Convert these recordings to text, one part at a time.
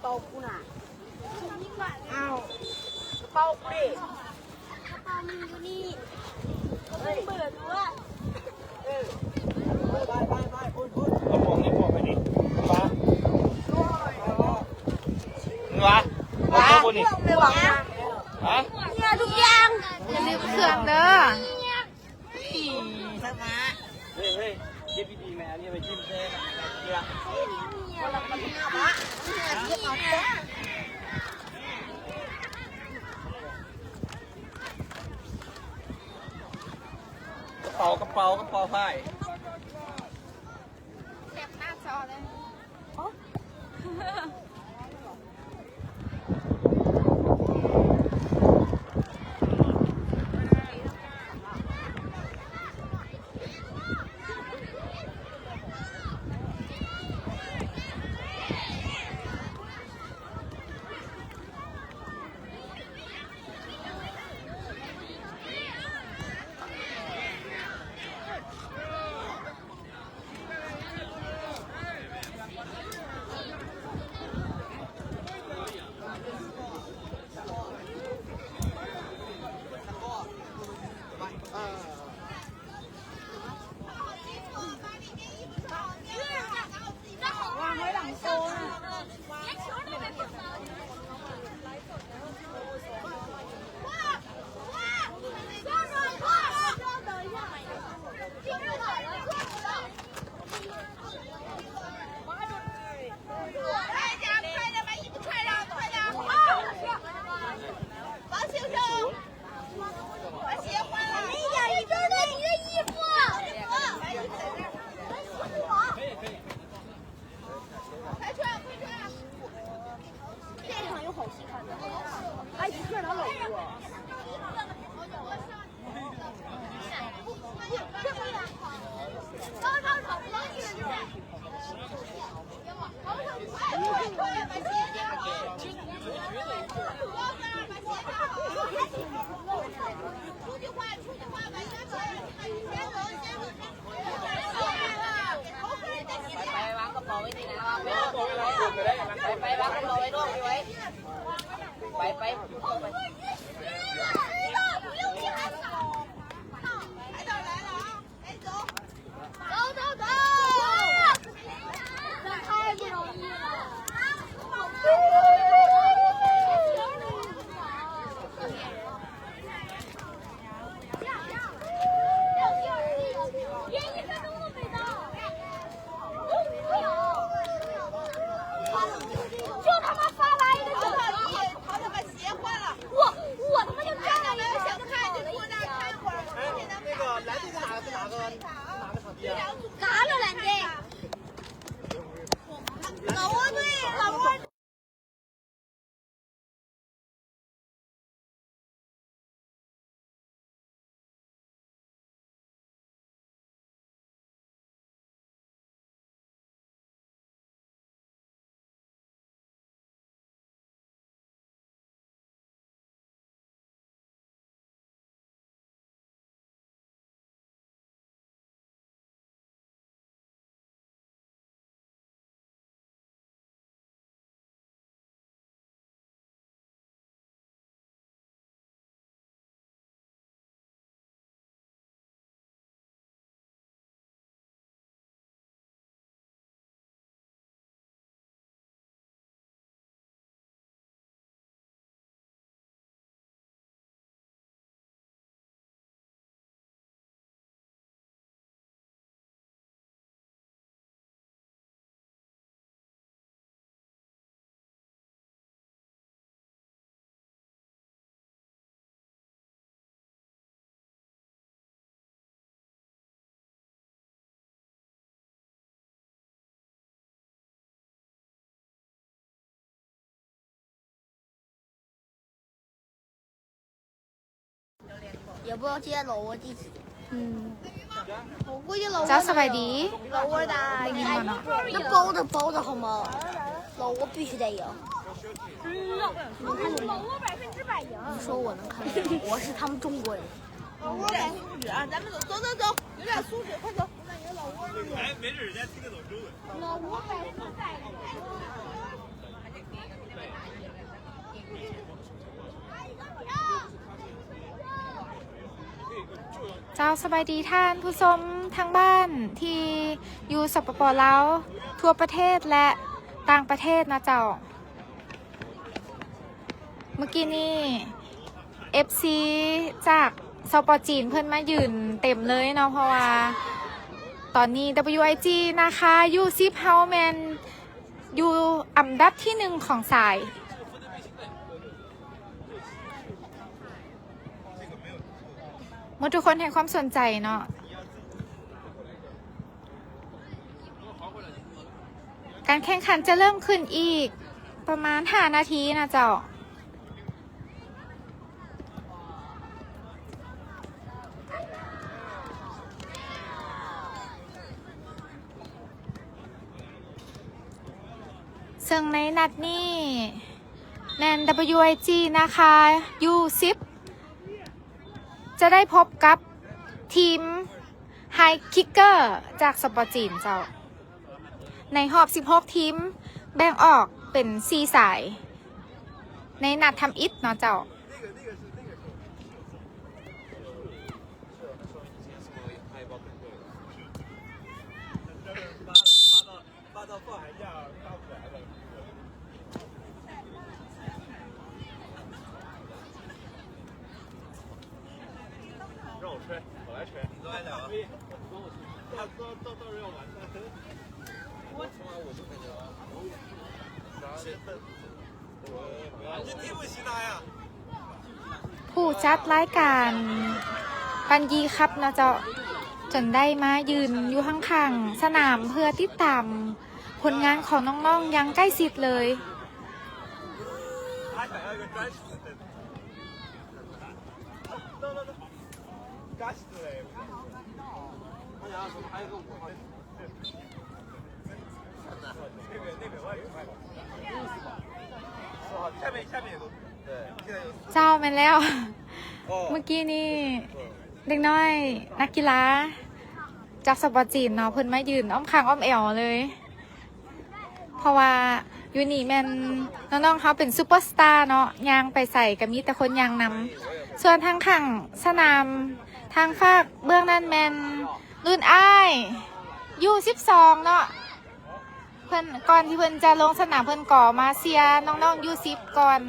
ເປົາກູນະ ອ້າວ ກະເປົາກູເດ ກະເປົາມຶງຢູ່ນີ້ ເບິ່ງເບີດວະ ເອີ ໄປ ໄປ ໄປ ພຸ້ນ ພຸ້ນ ເອົາຂອງໃຫ້ພວກໄປນີ້ ປະ ວະ ວະ ວະ ເອົາພວກນີ້ ຫະ ເນຍ ທຸກຢ່າງ ຢ່າລືມເຄື່ອງເດີ. ເຮີ້ຍ ເກັບດີໆແມ່ ອັນນີ້ໄປຖິ້ມແທ້ ກະເປົາ ກະເປົາ ກະເປົາ ໄປ ແຄບໜ້າຈໍເລີຍ. 也不知道今天老挝第几。嗯。我估计老挝。เจ้าสบายดี。老挝的。那包的包的好吗？老挝必须得赢。能看懂吗？你说我能看懂吗？我是他们中国人。老挝百分之百。咱们走，走，走，走，有点素质，快走。哎，没准人家听得懂中文。老挝百分之百。ເຈົ້າ ສະບາຍດີທ່ານຜູ້ຊົມທາງບ້ານທີ່ຢູ່ ສປປ ລາວ ທົ່ວປະເທດ ແລະ ຕ່າງປະເທດນະເຈົ້າ. ເມື່ອກີ້ນີ້ ເອັຟຊີ ຈາກ ສປ ຈີນ ເພິ່ນມາຢືນເຕັມເລີຍເນາະ ເພາະວ່າຕອນນີ້ ດັບເບິນຢູໄອຈີ ນາຄາ ຢູສິບ ເຮົາແມ່ນຢູ່ອັນດັບທີໜຶ່ງຂອງສາຍ. ໝົດທຸກຄົນໃຫ້ຄວາມສົນໃຈເນາະ. ການແຂ່ງຂັນຈະເລີ່ມຂຶ້ນອີກປະມານຫ້ານາທີນະເຈົ້າ. ເຊິ່ງໃນນັດນີ້ແມ່ນ ດັບເບິນຢູໄອຈີ ນາຄາ ຢູສິບ ຈະໄດ້ພົບກັບທີມ High Kicker ຈາກ ສປ ຈີນເຈົ້າ. ໃນຮອບສິບຫົກທີມ ແບ່ງອອກເປັນສີ່ສາຍ ໃນນັດທຳອິດເນາະເຈົ້າ. 让我吹，我来吹。你都来讲啊。他到，到，到时候要完蛋。我从来我就感觉啊，我，然后 ຜູ້ຈັດລາຍການປັນຢີຄັບເນາະເຈົ້າ ຈົນໄດ້ມາຢືນຢູ່ຂ້າງໆສະໜາມ ເພື່ອຕິດຕາມຜົນງານຂອງນ້ອງໆຢ່າງໃກ້ຊິດເລີຍ. ເຈົ້າ ແມ່ນແລ້ວ ເມື່ອກີ້ນີ້ເດັກນ້ອຍນັກກິລາຈາກ ສປ ຈີນເນາະ ເພິ່ນມາຢືນອ້ອມຂ້າງອ້ອມແອວເລີຍ. ເພາະວ່າຢູ່ນີ້ແມ່ນນ້ອງໆເຮົາເປັນຊຸບເປີສະຕາເນາະ ຍ່າງໄປໃສກໍມີແຕ່ຄົນຍ່າງນຳ. ສ່ວນທາງຂ້າງສະໜາມ ທາງຟາກເບື້ອງນັ້ນແມ່ນລຸ້ນອ້າຍ ຢູສິບສອງເນາະ ເພິ່ນ ກ່ອນທີ່ເພິ່ນຈະລົງສະໜາມ ເພິ່ນກໍມາເຊຍນ້ອງໆ ຢູສິບກ່ອນ.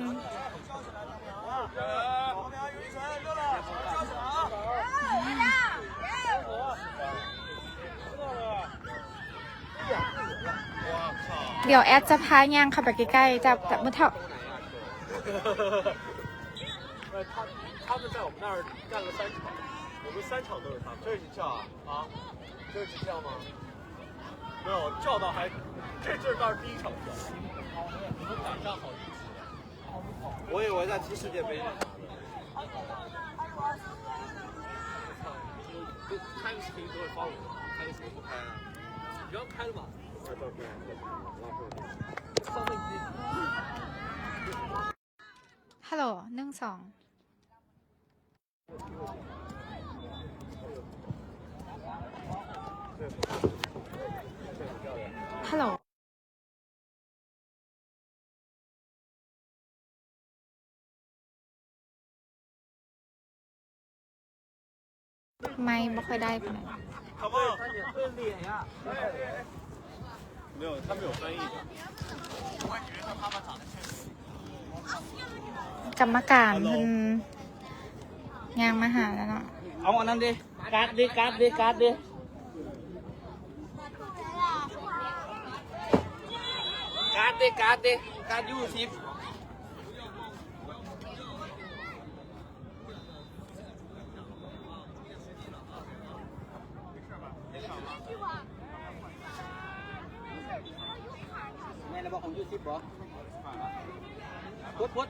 ດຽວແອດຈະພາຍ່າງເຂົ້າໄປໃກ້ໆ ຈະ ຈະ ມື້ເຖົ້າ. 他，他们在我们那儿干了三场，我们三场都是他们。这是你叫啊？啊？这是你叫吗？没有，叫到还，这，这是那儿第一场叫。你们敢站好一起？ 我以为在踢世界杯呢。开个视频都会发我，开个视频不开啊？你要开了吧？放那个。 Hello ໜຶ່ງ ສອງ. Hello. ໄມບໍ່ຄ່ອຍໄດ້ປານໃດ. ກຳມະການເພິ່ນຍ່າງມາຫາແລ້ວເນາະ. ເອົາອັນນັ້ນເດ້ ກາດເດ້ ກາດເດ້ ກາດເດ້ ກາດເດ້ ກາດເດ້ ກາດຢູສິບ. ແມ່ນແລ້ວບໍ່ ຂອງຢູສິບບໍ່? ກົດ ກົດ.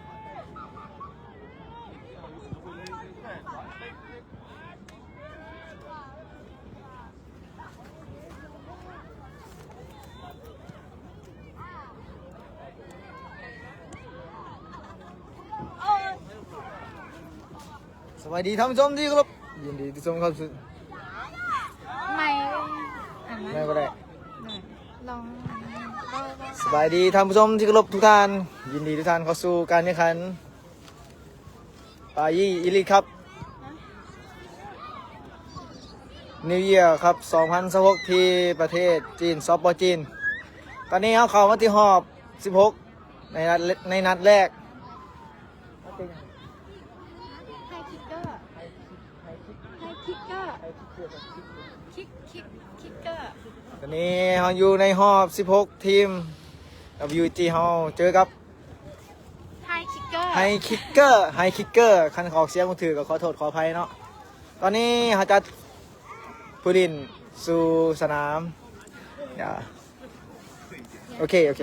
ສະບາຍດີທ່ານຜູ້ຊົມທີ່ເຄົາລົບ ຍິນດີທີ່ຊົມເຂົ້າສູ່ ໄມ ອັນນັ້ນ ໄມບໍ່ໄດ້ ລອງ ສະບາຍດີທ່ານຜູ້ຊົມທີ່ເຄົາລົບທຸກທ່ານ ຍິນດີທຸກທ່ານເຂົ້າສູ່ການແຂ່ງຂັນ ປາຢີອີລິດຄັບ ຮະ? New Year ຄັບ ສອງພັນຊາວຫົກ ທີ່ປະເທດຈີນ ສປ ຈີນ. ຕອນນີ້ເຮົາເຂົ້າມາທີ່ຮອບສິບຫົກ ໃນນັດ ໃນນັດແລກ. ໄທຄິກເກີ ໄທຄິກເກີ ຄິກ ຄິກ ຄິກເກີ. ຕອນນີ້ເຮົາຢູ່ໃນຮອບສິບຫົກທີມ WG ເຮົາເຈີກັບ ໄທຄິກເກີ ໄທຄິກເກີ ໄທຄິກເກີ. ຄັນອອກສຽງບໍ່ຖືກກໍຂໍໂທດຂໍອະໄພເນາະ. ຕອນນີ້ເຮົາຈັດຜູ້ຫຼິ້ນສູ່ສະໜາມ. ໂອເຄ ໂອເຄ.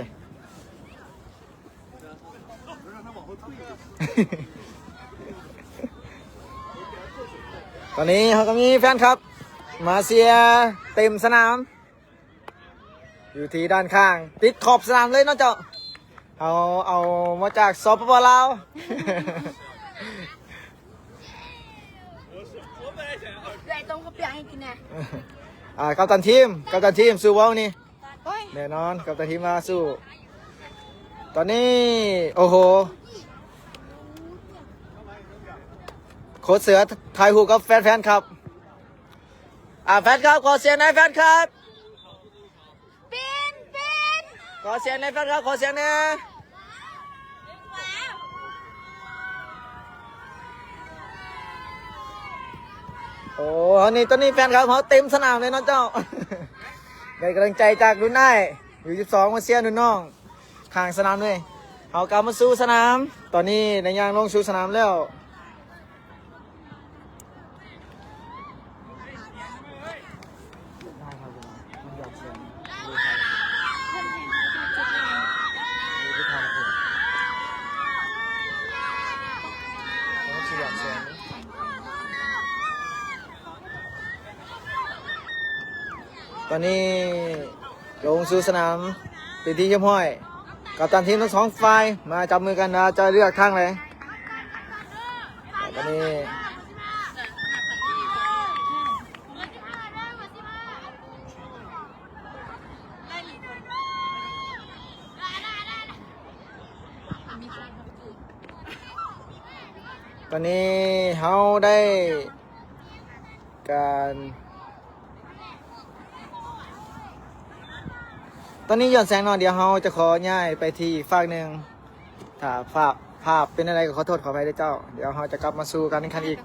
ຕອນນີ້ເຮົາກໍມີແຟນຄລັບມາເຊຍເຕັມສະໜາມ ຢູ່ທີ່ດ້ານຂ້າງ ຕິດຂອບສະໜາມເລີຍເນາະເຈົ້າ. ເຮົາເອົາມາຈາກ ສປປ ລາວ. ເອື້ອຍ ຕົ້ມເຂົ້າປຽກໃຫ້ກິນແດ່. ອ່າ ກັບຕັນທີມ ກັບຕັນທີມ ສູ້ບໍ່ມື້ນີ້? ໂອ້ຍ ແນ່ນອນ ກັບຕັນທີມວ່າສູ້. ຕອນນີ້ ໂອ້ໂຫ ໂຄດເສືອຖ່າຍຮູບກັບແຟນ ແຟນຄລັບ. ອ່າ ແຟນຄລັບ ຂໍສຽງໜ້ອຍ ແຟນຄລັບ. ເປັນ ເປັນ ຂໍສຽງແດ່ ແຟນຄລັບ ຂໍສຽງແດ່. ໂອ້ ເຮົານີ້ ຕອນນີ້ແຟນຄລັບເຮົາເຕັມສະໜາມເລີຍເນາະເຈົ້າ. ໄດ້ກຳລັງໃຈຈາກລຸ້ນອ້າຍ ຢູສິບສອງ ມາເຊຍລຸ້ນນ້ອງຂ້າງສະໜາມເລີຍ. ເຮົາກັບມາສູ່ສະໜາມ ຕອນນີ້ໄດ້ຍ່າງລົງສູ່ສະໜາມແລ້ວ. ຕອນນີ້ລົງສູ່ສະໜາມເປັນທີ່ຮຽບຮ້ອຍ. ກັບຕັນທີມທັງສອງຝ່າຍມາຈັບມືກັນວ່າຈະເລືອກທາງໃດ. ຕອນນີ້ ຕອນນີ້ເຮົາໄດ້ການ ຕອນນີ້ຍ້ອນແສງເນາະ ດຽວເຮົາຈະຂໍຍ້າຍໄປທີ່ອີກຟາກໜຶ່ງ. ຖ້າພາບ ພາບເປັນແນວໃດກໍຂໍໂທດຂໍອະໄພເດີເຈົ້າ. ດຽວເຮົາຈະກັບມາສູ່ການແຂ່ງຂັນອີກ.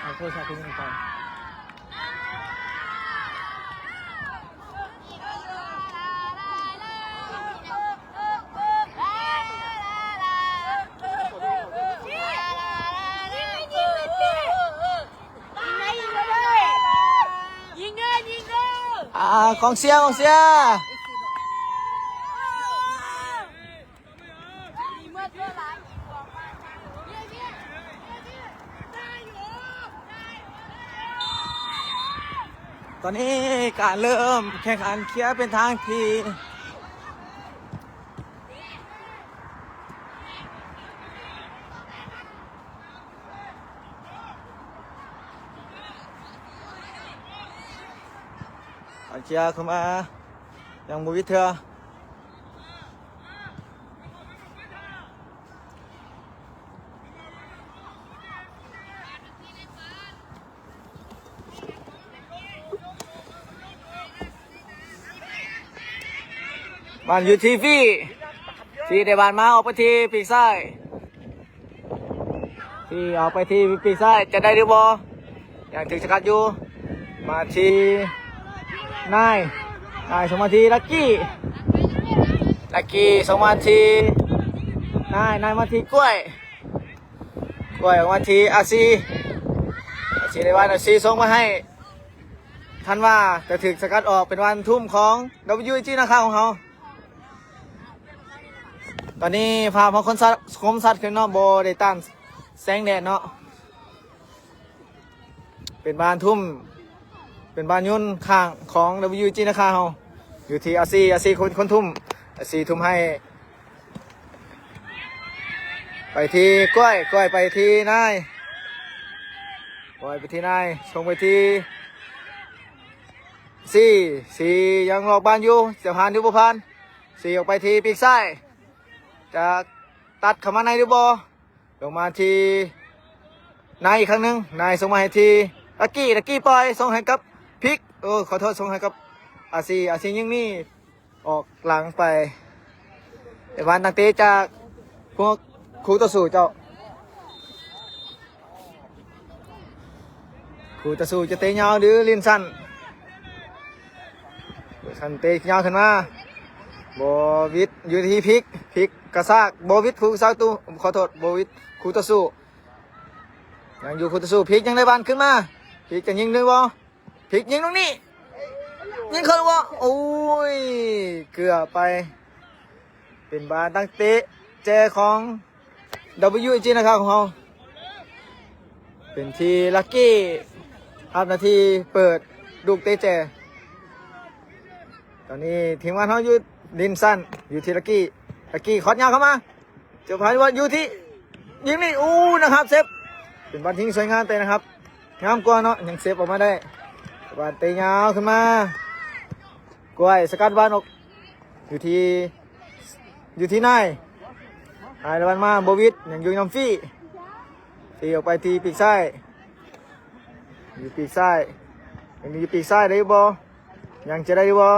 ເອົາໂທລະສັບຄືນກ່ອນ. ອ່າ ກອງເຊຍ ກອງເຊຍ. ຕອນນີ້ການເລີ່ມແຂ່ງຂັນເຄຍເປັນທາງທີ່ ການເຄຍເຂົ້າມາຍັງບໍ່ວິດເທື່ອ. ບານຢູ່ທີ່ຟີ ຟີໄດ້ບານມາ ອອກໄປທີ່ປີກຊ້າຍ ຟີອອກໄປທີ່ປີກຊ້າຍ ຈະໄດ້ຫຼືບໍ່? ຍັງຖືກສະກັດຢູ່ ມາທີ່ນາຍ ນາຍສົ່ງມາທີ່ລັກກີ້ ລັກກີ້ສົ່ງມາທີ່ນາຍ ນາຍມາທີ່ກ້ວຍ ກ້ວຍອອກມາທີ່ອາຊີ ອາຊີໄດ້ບານ ອາຊີສົ່ງມາໃຫ້ທັນວາ ຈະຖືກສະກັດອອກ ເປັນບານທຸ່ມຂອງ WG ນາຄາຂອງເຮົາ. ຕອນນີ້ພາບເຮົາຄົມຊັດ ຄົມຊັດຂຶ້ນເນາະ ບໍ່ໄດ້ຕ້ານແສງແດດເນາະ. ເປັນບານທຸ່ມ ເປັນບານໂຍນຂ້າງຂອງ WG ນາຄາເຮົາ ຢູ່ທີ່ອາຊີ ອາຊີຄົນ ຄົນທຸ່ມ ອາຊີທຸ່ມໃຫ້ ໄປທີ່ກ້ວຍ ກ້ວຍໄປທີ່ນາຍ ກ້ວຍໄປທີ່ນາຍ ສົ່ງໄປທີ່ ຊີ ຊີຍັງລອກບານຢູ່ ຈະຜ່ານຫຼືບໍ່ຜ່ານ? ຊີອອກໄປທີ່ປີກຊ້າຍ ຈະຕັດເຂົ້າມາໃນຫຼືບໍ່? ລົງມາທີ່ນາຍອີກຄັ້ງໜຶ່ງ ນາຍສົ່ງມາໃຫ້ທີ່ລັກກີ້ ລັກກີ້ປ່ອຍ ສົ່ງໃຫ້ກັບພິກ ໂອ້ ຂໍໂທດ ສົ່ງໃຫ້ກັບອາຊີ ອາຊີຍິງນີ້ ອອກຫຼັງໄປ ເປັນບານຕັ້ງເຕະຈາກພວກຄູ່ຕໍ່ສູ້ເຈົ້າ. ຄູ່ຕໍ່ສູ້ຈະເຕະຍາວຫຼືຫຼິ້ນສັ້ນ? ຊັ້ນເຕະຍາວຂຶ້ນມາ ບໍ່ຫວິດ ຢູ່ທີ່ພິກ ພິກກະຊາກ ບໍ່ຫວິດຜູ້ສາປະຕູ ຂໍໂທດ ບໍ່ຫວິດຄູ່ຕໍ່ສູ້ ຍັງຢູ່ຄູ່ຕໍ່ສູ້ ພິກຍັງໄດ້ບານຂຶ້ນມາ ພິກຈະຍິງຫຼືບໍ່? ພິກຍິງຕົງນີ້ ຍິງເຂົ້າບໍ່? ໂອ້ຍ ເກືອບໄປ ເປັນບານຕັ້ງເຕະແຈຂອງ WAG ນາຄາຂອງເຮົາ ເປັນທີ່ລັກກີ້ຮັບໜ້າທີ່ເປີດລູກເຕະແຈ. ຕອນນີ້ທີມງານເຮົາຢູ່ຫຼິ້ນສັ້ນ ຢູ່ທີ່ລັກກີ້ ລັກກີ້ຄອດຍາວເຂົ້າມາ ເຈົ້າພານວັດຢູ່ທີ່ ຍິງນີ້ ອູ້ ນາຄາເຊບ ເປັນບານຍິງສວຍງາມແຕ່ນາຄາ ງາມກວ່າເນາະ ຍັງເຊບອອກມາໄດ້ ບານເຕະຍາວຂຶ້ນມາ ກ້ວຍສະກັດບານອອກ ຢູ່ທີ່ ຢູ່ທີ່ນາຍ ນາຍລະວັນມາ ບໍ່ຫວິດ ຍັງຢູ່ນຳຟີ ຟີອອກໄປທີ່ປີກຊ້າຍ ຢູ່ປີກຊ້າຍ ຍັງຢູ່ປີກຊ້າຍໄດ້ບໍ່? ຍັງຈະໄດ້ຢູ່ບໍ່?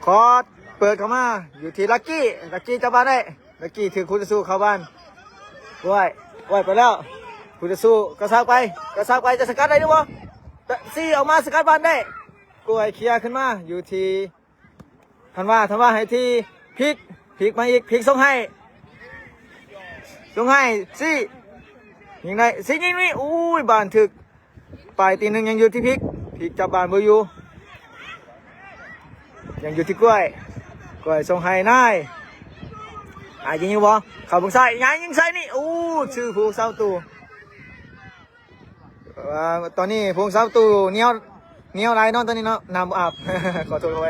ຄອດເປີດເຂົ້າມາ ຢູ່ທີ່ລັກກີ້ ລັກກີ້ຈັບບານໄດ້ ລັກກີ້ຖືກຄູ່ຕໍ່ສູ້ເຂົ້າບານ ກ້ວຍ ກ້ວຍໄປແລ້ວ ຄູ່ຕໍ່ສູ້ກະຊາກໄປ ກະຊາກໄປ ຈະສະກັດໄດ້ຫຼືບໍ່? ຊີອອກມາສະກັດບານໄດ້ ກ້ວຍເຄຍຂຶ້ນມາ ຢູ່ທີ່ທັນວາ ທັນວາໃຫ້ທີ່ພິກ ພິກມາອີກ ພິກສົ່ງໃຫ້ ສົ່ງໃຫ້ຊີ ຍິງໄດ້ ຊີຍິງນີ້ ອູ້ຍ ບານຖືກ ປາຍຕີໜຶ່ງຍັງຢູ່ທີ່ພິກ ພິກຈັບບານບໍ່ຢູ່ ຍັງຢູ່ທີ່ກ້ວຍ ກ້ວຍສົ່ງໃຫ້ນາຍ ອາຍຍິງຢູ່ບໍ່? ເຂົ້າເບິ່ງຊ້າຍ ຍາຍຍິງໃສ່ນີ້ ອູ້ ຊື່ຜູ້ສາປະຕູ ອ່າ ຕອນນີ້ຜູ້ສາປະຕູໜຽວ ໜຽວຫຼາຍເນາະ ຕອນນີ້ເນາະ ນ້ຳບໍ່ອາບ ຂໍໂທດ ຂໍອະໄພ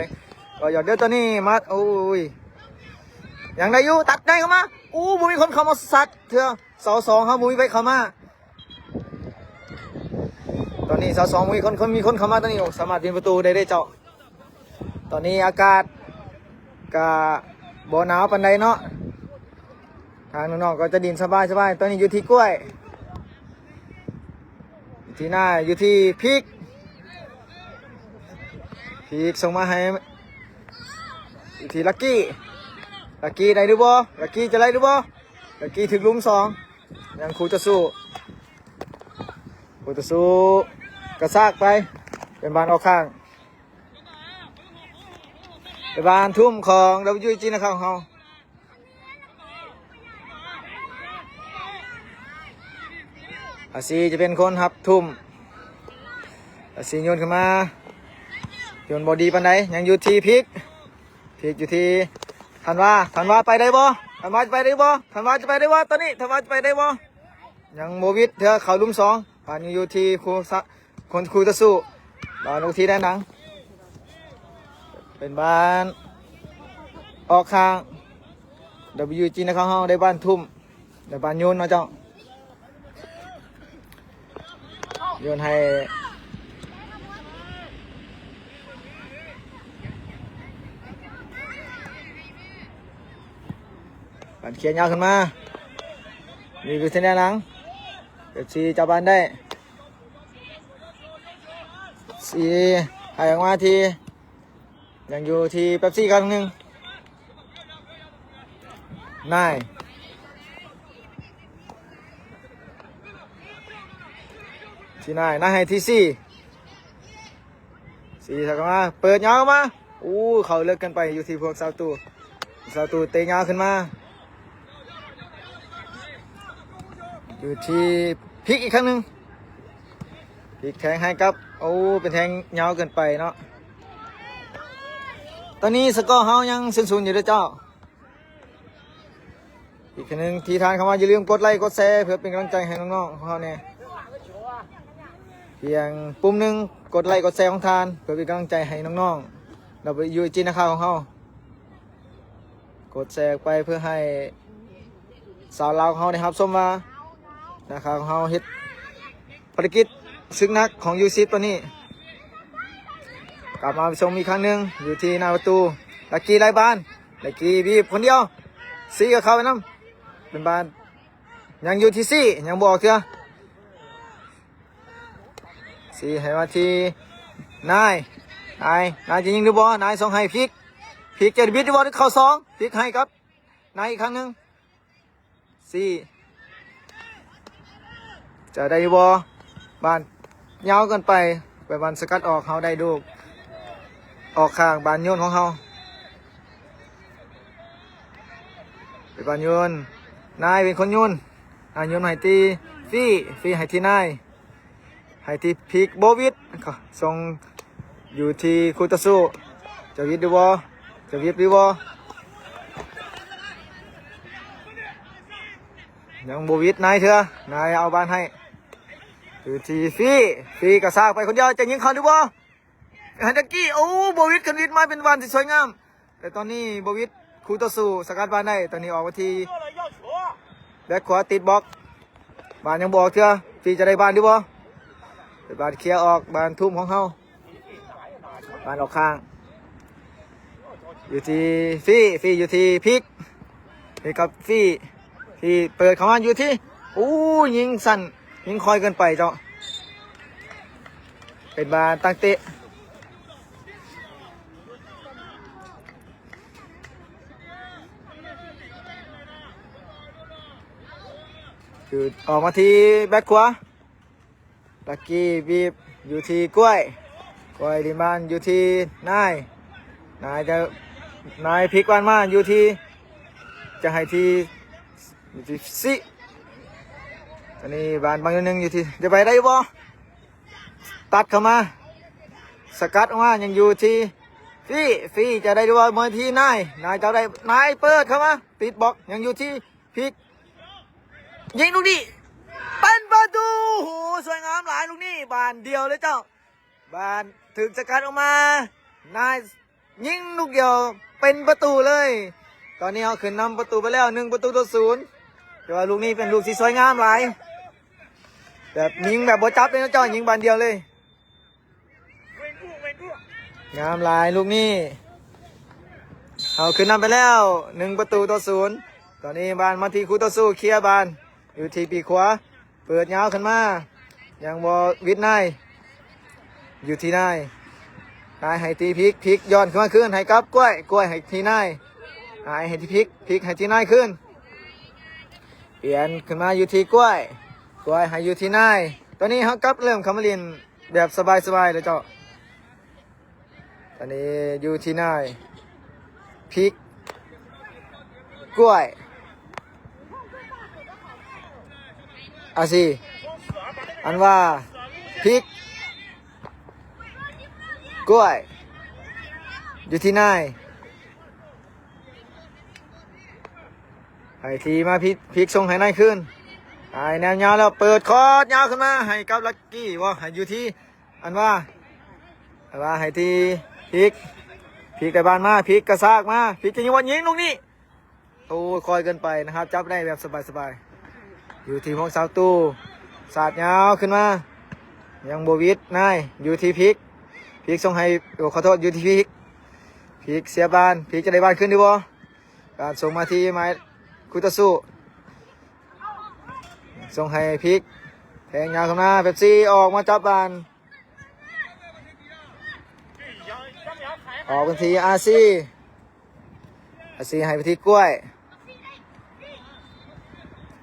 ກໍຢອກເດີ ຕອນນີ້ມາ ໂອ້ຍ ຍັງໄດ້ຢູ່ ຕັດໃນເຂົ້າມາ ອູ້ ບໍ່ມີຄົນເຂົ້າມາຊັດເທື່ອ ເສົາສອງເຮົາບໍ່ມີໃຜເຂົ້າມາ ຕອນນີ້ເສົາສອງມີຄົນ ຄົນ ມີຄົນເຂົ້າມາຕອນນີ້ ໂອ້ ສາມາດປິ່ນປະຕູໄດ້ເດ້ເຈົ້າ. ຕອນນີ້ອາກາດກະບໍ່ໜາວປານໃດເນາະ ທາງນ້ອງໆກໍຈະຫຼິ້ນສະບາຍໆ. ຕອນນີ້ຢູ່ທີ່ກ້ວຍ ຢູ່ທີ່ນາຍ ຢູ່ທີ່ພິກ ພິກສົ່ງມາໃຫ້ ຢູ່ທີ່ລັກກີ້ ລັກກີ້ໄດ້ຫຼືບໍ່? ລັກກີ້ຈະໄດ້ຫຼືບໍ່? ລັກກີ້ຖືກລຸມສອງ ຍັງຄູ່ຕໍ່ສູ້ ຄູ່ຕໍ່ສູ້ກະຊາກໄປ ເປັນບານອອກຂ້າງ ເປັນບານທຸ່ມຂອງ WAG ນາຄາຂອງເຮົາ. ອາຊີຈະເປັນຄົນຮັບທຸ່ມ ອາຊີໂຍນຂຶ້ນມາ ໂຍນບໍ່ດີປານໃດ ຍັງຢູ່ທີ່ພິກ ພິກຢູ່ທີ່ທັນວາ ທັນວາໄປໄດ້ບໍ່? ທັນວາຈະໄປໄດ້ບໍ່? ທັນວາຈະໄປໄດ້ບໍ່? ຕອນນີ້ທັນວາຈະໄປໄດ້ບໍ່? ຍັງບໍ່ຫວິດເທື່ອ ເຂົ້າຫຼຸມສອງ ບານຍັງຢູ່ທີ່ຄູ່ສະ ຄົນຄູ່ຕໍ່ສູ້ ບານອອກທີ່ດ້ານຫຼັງ ເປັນບານອອກຂ້າງ WAG ນາຄາຂອງເຮົາໄດ້ບານທຸ່ມ ໄດ້ບານໂຍນເນາະເຈົ້າ ໂຍນໃຫ້ ບານເຄຍຍາວຂຶ້ນມາ ມີວິທະຍາຫຼັງ ເປັບຊີຈັບບານໄດ້ ຊີໃຫ້ອອກມາທີ່ ຍັງຢູ່ທີ່ເປັບຊີຄັ້ງໜຶ່ງ ນາຍ ທີ່ນາຍ ນາຍໃຫ້ທີ່ຊີ ຊີສັກເຂົ້າມາ ເປີດຍາວເຂົ້າມາ ໂອ້ ເຂົ້າເລິກເກີນໄປ ຢູ່ທີ່ພວກຊາວຕູ ຊາວຕູເຕະຍາວຂຶ້ນມາ ຢູ່ທີ່ພິກອີກຄັ້ງໜຶ່ງ ພິກແທງໃຫ້ກັບ ໂອ້ ເປັນແທງຍາວເກີນໄປເນາະ ຕອນນີ້ສະກໍເຮົາຍັງສູນສູນຢູ່ເດີເຈົ້າ. ອີກຄັ້ງໜຶ່ງທີ່ທ່ານເຂົ້າມາ ຢ່າລືມກົດໄລກົດແຊ ເພື່ອເປັນກຳລັງໃຈໃຫ້ນ້ອງໆຂອງເຮົາແດ່ ພຽງປຸ່ມໜຶ່ງ ກົດໄລກົດແຊຂອງທ່ານ ເພື່ອເປັນກຳລັງໃຈໃຫ້ນ້ອງໆ ແລ້ວຢູ່ຈີນນາຄາຂອງເຮົາ ກົດແຊອອກໄປເພື່ອໃຫ້ຊາວລາວຂອງເຮົາໄດ້ຮັບຊົມວ່າ ນາຄາຂອງເຮົາເຮັດ ພາລະກິດສຶກໜັກຂອງຢູສິບຕອນນີ້ ກັບມາສົ່ງອີກຄັ້ງໜຶ່ງ ຢູ່ທີ່ໜ້າປະຕູ ລັກກີ້ໄລ່ບານ ລັກກີ້ບີບຄົນດຽວ ຊີກໍເຂົ້າໄປນຳ ເປັນບານ ຍັງຢູ່ທີ່ຊີ ຍັງບໍ່ອອກເທື່ອ ຊີໃຫ້ມາທີ່ນາຍ ນາຍ ນາຍຈະຍິງຫຼືບໍ່? ນາຍສົ່ງໃຫ້ພິກ ພິກຈະບິດຫຼືບໍ່? ເຂົ້າສອງ ພິກໃຫ້ກັບນາຍອີກຄັ້ງໜຶ່ງ ຊີຈະໄດ້ຢູ່ບໍ່? ບານຍາວເກີນໄປ ໄປບານສະກັດອອກ ເຮົາໄດ້ລູກອອກຂ້າງ ບານໂຍນຂອງເຮົາ ເປັນບານໂຍນ ນາຍເປັນຄົນໂຍນ ນາຍໂຍນໃຫ້ທີ່ຟີ ຟີໃຫ້ທີ່ນາຍ ໃຫ້ທີ່ພິກ ໂບວິດ ສົ່ງຢູ່ທີ່ຄູ່ຕໍ່ສູ້ ຈະຫວິດຫຼືບໍ່? ຈະຫວິດຫຼືບໍ່? ຍັງບໍ່ຫວິດນາຍເທື່ອ ນາຍເອົາບານໃຫ້ ຢູ່ທີ່ຟີ ຟີກະຊາກໄປຄົນດຽວ ຈະຍິງເຂົ້າຫຼືບໍ່? ໃຫ້ດັກກີ້ ໂອ້ ບໍ່ຫວິດ ຄັນຫວິດມາເປັນບານທີ່ສວຍງາມ ແຕ່ຕອນນີ້ບໍ່ຫວິດ ຄູ່ຕໍ່ສູ້ສະກັດບານໄດ້ ຕອນນີ້ອອກມາທີ່ແບັກຂວາຕິດບລັອກ ບານຍັງບໍ່ອອກເທື່ອ ຟີຈະໄດ້ບານຫຼືບໍ່? ເປັນບານເຄລຍອອກ ບານທຸ່ມຂອງເຮົາ ບານອອກຂ້າງ ຢູ່ທີ່ຟີ ຟີຢູ່ທີ່ພິກ ໃຫ້ກັບຟີ ທີ່ເປີດເຂົ້າມາຢູ່ທີ່ ໂອ້ ຍິງສັ້ນ ຍິງຄ່ອຍເກີນໄປເຈົ້າ ເປັນບານຕັ້ງເຕະ ຄືອອກມາທີ່ແບັກຂວາ ລັກກີ້ບີບຢູ່ທີ່ກ້ວຍ ກ້ວຍລິນບານຢູ່ທີ່ນາຍ ນາຍຈະ ນາຍພິກບານມາຢູ່ທີ່ ຈະໃຫ້ທີ່ ຢູ່ທີ່ຊິ ອັນນີ້ບານບາງຢ່າງໜຶ່ງຢູ່ທີ່ ຈະໄປໄດ້ບໍ່? ຕັດເຂົ້າມາ ສະກັດອອກມາ ຍັງຢູ່ທີ່ຟີ ຟີຈະໄດ້ຫຼືບໍ່? ມາທີ່ນາຍ ນາຍຈະໄດ້ ນາຍເປີດເຂົ້າມາ ຕິດບລັອກ ຍັງຢູ່ທີ່ພິກ ຍິງລູກນີ້ ເປັນປະຕູ ໂອ້ໂຫ ສວຍງາມຫຼາຍລູກນີ້ ບານດຽວເລີຍເຈົ້າ ບານຖືກສະກັດອອກມາ ນາຍຍິງລູກດຽວເປັນປະຕູເລີຍ ຕອນນີ້ເຮົາຂຶ້ນນຳປະຕູໄປແລ້ວ ໜຶ່ງປະຕູຕໍ່ສູນ ແຕ່ວ່າລູກນີ້ເປັນລູກທີ່ສວຍງາມຫຼາຍ ແບບຍິງແບບບໍ່ຈັບເລີຍເນາະເຈົ້າ ຍິງບານດຽວເລີຍ ງາມຫຼາຍລູກນີ້ ເຮົາຂຶ້ນນຳໄປແລ້ວ ໜຶ່ງປະຕູຕໍ່ສູນ ຕອນນີ້ບານມາທີ່ຄູ່ຕໍ່ສູ້ ເຄລຍບານ ຢູ່ທີ່ປີກຂວາ ເປີດຍາວຂຶ້ນມາ ຍັງບໍ່ຫວິດນາຍ ຢູ່ທີ່ນາຍ ນາຍໃຫ້ທີ່ພິກ ພິກຍ້ອນຂຶ້ນມາຄືນ ໃຫ້ກັບກ້ວຍ ກ້ວຍໃຫ້ທີ່ນາຍ ນາຍໃຫ້ທີ່ພິກ ພິກໃຫ້ທີ່ນາຍຄືນ ປ່ຽນຂຶ້ນມາຢູ່ທີ່ກ້ວຍ ກ້ວຍໃຫ້ຢູ່ທີ່ນາຍ ຕອນນີ້ເຮົາກັບເລີ່ມເຂົ້າມາຫຼິ້ນ ແບບສະບາຍໆເລີຍເຈົ້າ ຕອນນີ້ຢູ່ທີ່ນາຍ ພິກ ກ້ວຍ ອາຊີ ອັນວ່າ ພິກ ກ້ວຍ ຢູ່ທີ່ນາຍ ໃຫ້ທີ່ມາພິກ ພິກສົ່ງໃຫ້ນາຍຄືນ ນາຍແນວຍາວແລ້ວ ເປີດຄອດຍາວຂຶ້ນມາ ໃຫ້ກັບລັກກີ້ ບໍ່ ໃຫ້ຢູ່ທີ່ ອັນວ່າ ອັນວ່າໃຫ້ທີ່ພິກ ພິກໄດ້ບານມາ ພິກກະຊາກມາ ພິກຈະຍິງ ຍິງລູກນີ້ ໂອ້ ຄ່ອຍເກີນໄປນະຄັບ ຈັບໄດ້ແບບສະບາຍໆ ຢູ່ທີ່ພວກຊາວຕູ້ ສາດຍາວຂຶ້ນມາ ຍັງບໍ່ຫວິດນາຍ ຢູ່ທີ່ພິກ ພິກສົ່ງໃຫ້ ໂອ້ ຂໍໂທດ ຢູ່ທີ່ພິກ ພິກເສຍບານ ພິກຈະໄດ້ບານຄືນຫຼືບໍ່? ການສົ່ງມາທີ່ໝາຍຄູ່ຕໍ່ສູ້ ສົ່ງໃຫ້ພິກ ແທງຍາວຂຶ້ນມາ ເປັບຊີອອກມາຈັບບານ ອອກເປັນທີ່ອາຊີ ອາຊີໃຫ້ໄປທີ່ກ້ວຍ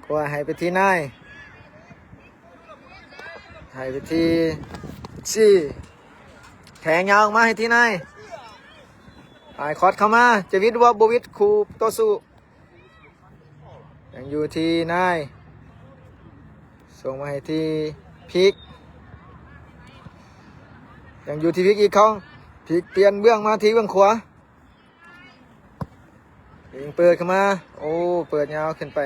ກ້ວຍໃຫ້ໄປທີ່ນາຍ ໃຫ້ໄປທີ່ຊີ ແທງຍາວອອກມາໃຫ້ທີ່ນາຍ ນາຍຄອດເຂົ້າມາ ຈະຫວິດບໍ່ ບໍ່ຫວິດ ຄູ່ຕໍ່ສູ້ ຍັງຢູ່ທີ່ນາຍ ສົ່ງມາໃຫ້ທີ່ພິກ ຍັງຢູ່ທີ່ພິກອີກຄັ້ງ ພິກປ່ຽນເບື້ອງມາທີ່ເບື້ອງຂວາ ຍິງເປີດເຂົ້າມາ ໂອ້ ເປີດຍາວຂຶ້ນໄປ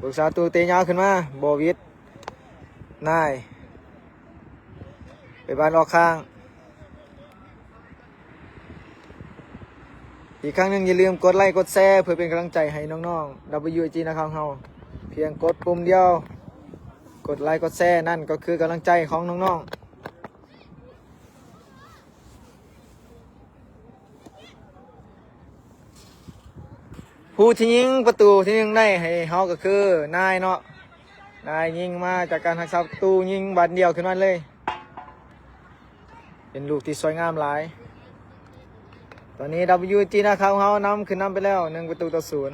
ບຶກສາຕູເຕະຍາວຂຶ້ນມາ ບໍ່ຫວິດ ນາຍ ໄປບານອອກຂ້າງ ອີກຄັ້ງໜຶ່ງ ຢ່າລືມກົດໄລກົດແຊ ເພື່ອເປັນກຳລັງໃຈໃຫ້ນ້ອງໆ WIG ນະຄັບເຮົາ ເພ ພຽງກົດປຸ່ມດຽວ ກົດໄລກົດແຊ ນັ້ນກໍຄືກຳລັງໃຈຂອງນ້ອງໆ. ຜູ້ທີ່ຍິງປະຕູທີໜຶ່ງໄດ້ໃຫ້ເຮົາກໍຄືນາຍເນາະ, ນາຍຍິງມາຈາກການຮັກສາປະຕູ, ຍິງບານດຽວຂຶ້ນມາເລີຍ. ເປັນລູກທີ່ສວຍງາມຫຼາຍ. ຕອນນີ້ WG ນາຄາຂອງເຮົານຳ ຂຶ້ນນຳໄປແລ້ວ ໜຶ່ງປະຕູຕໍ່ສູນ.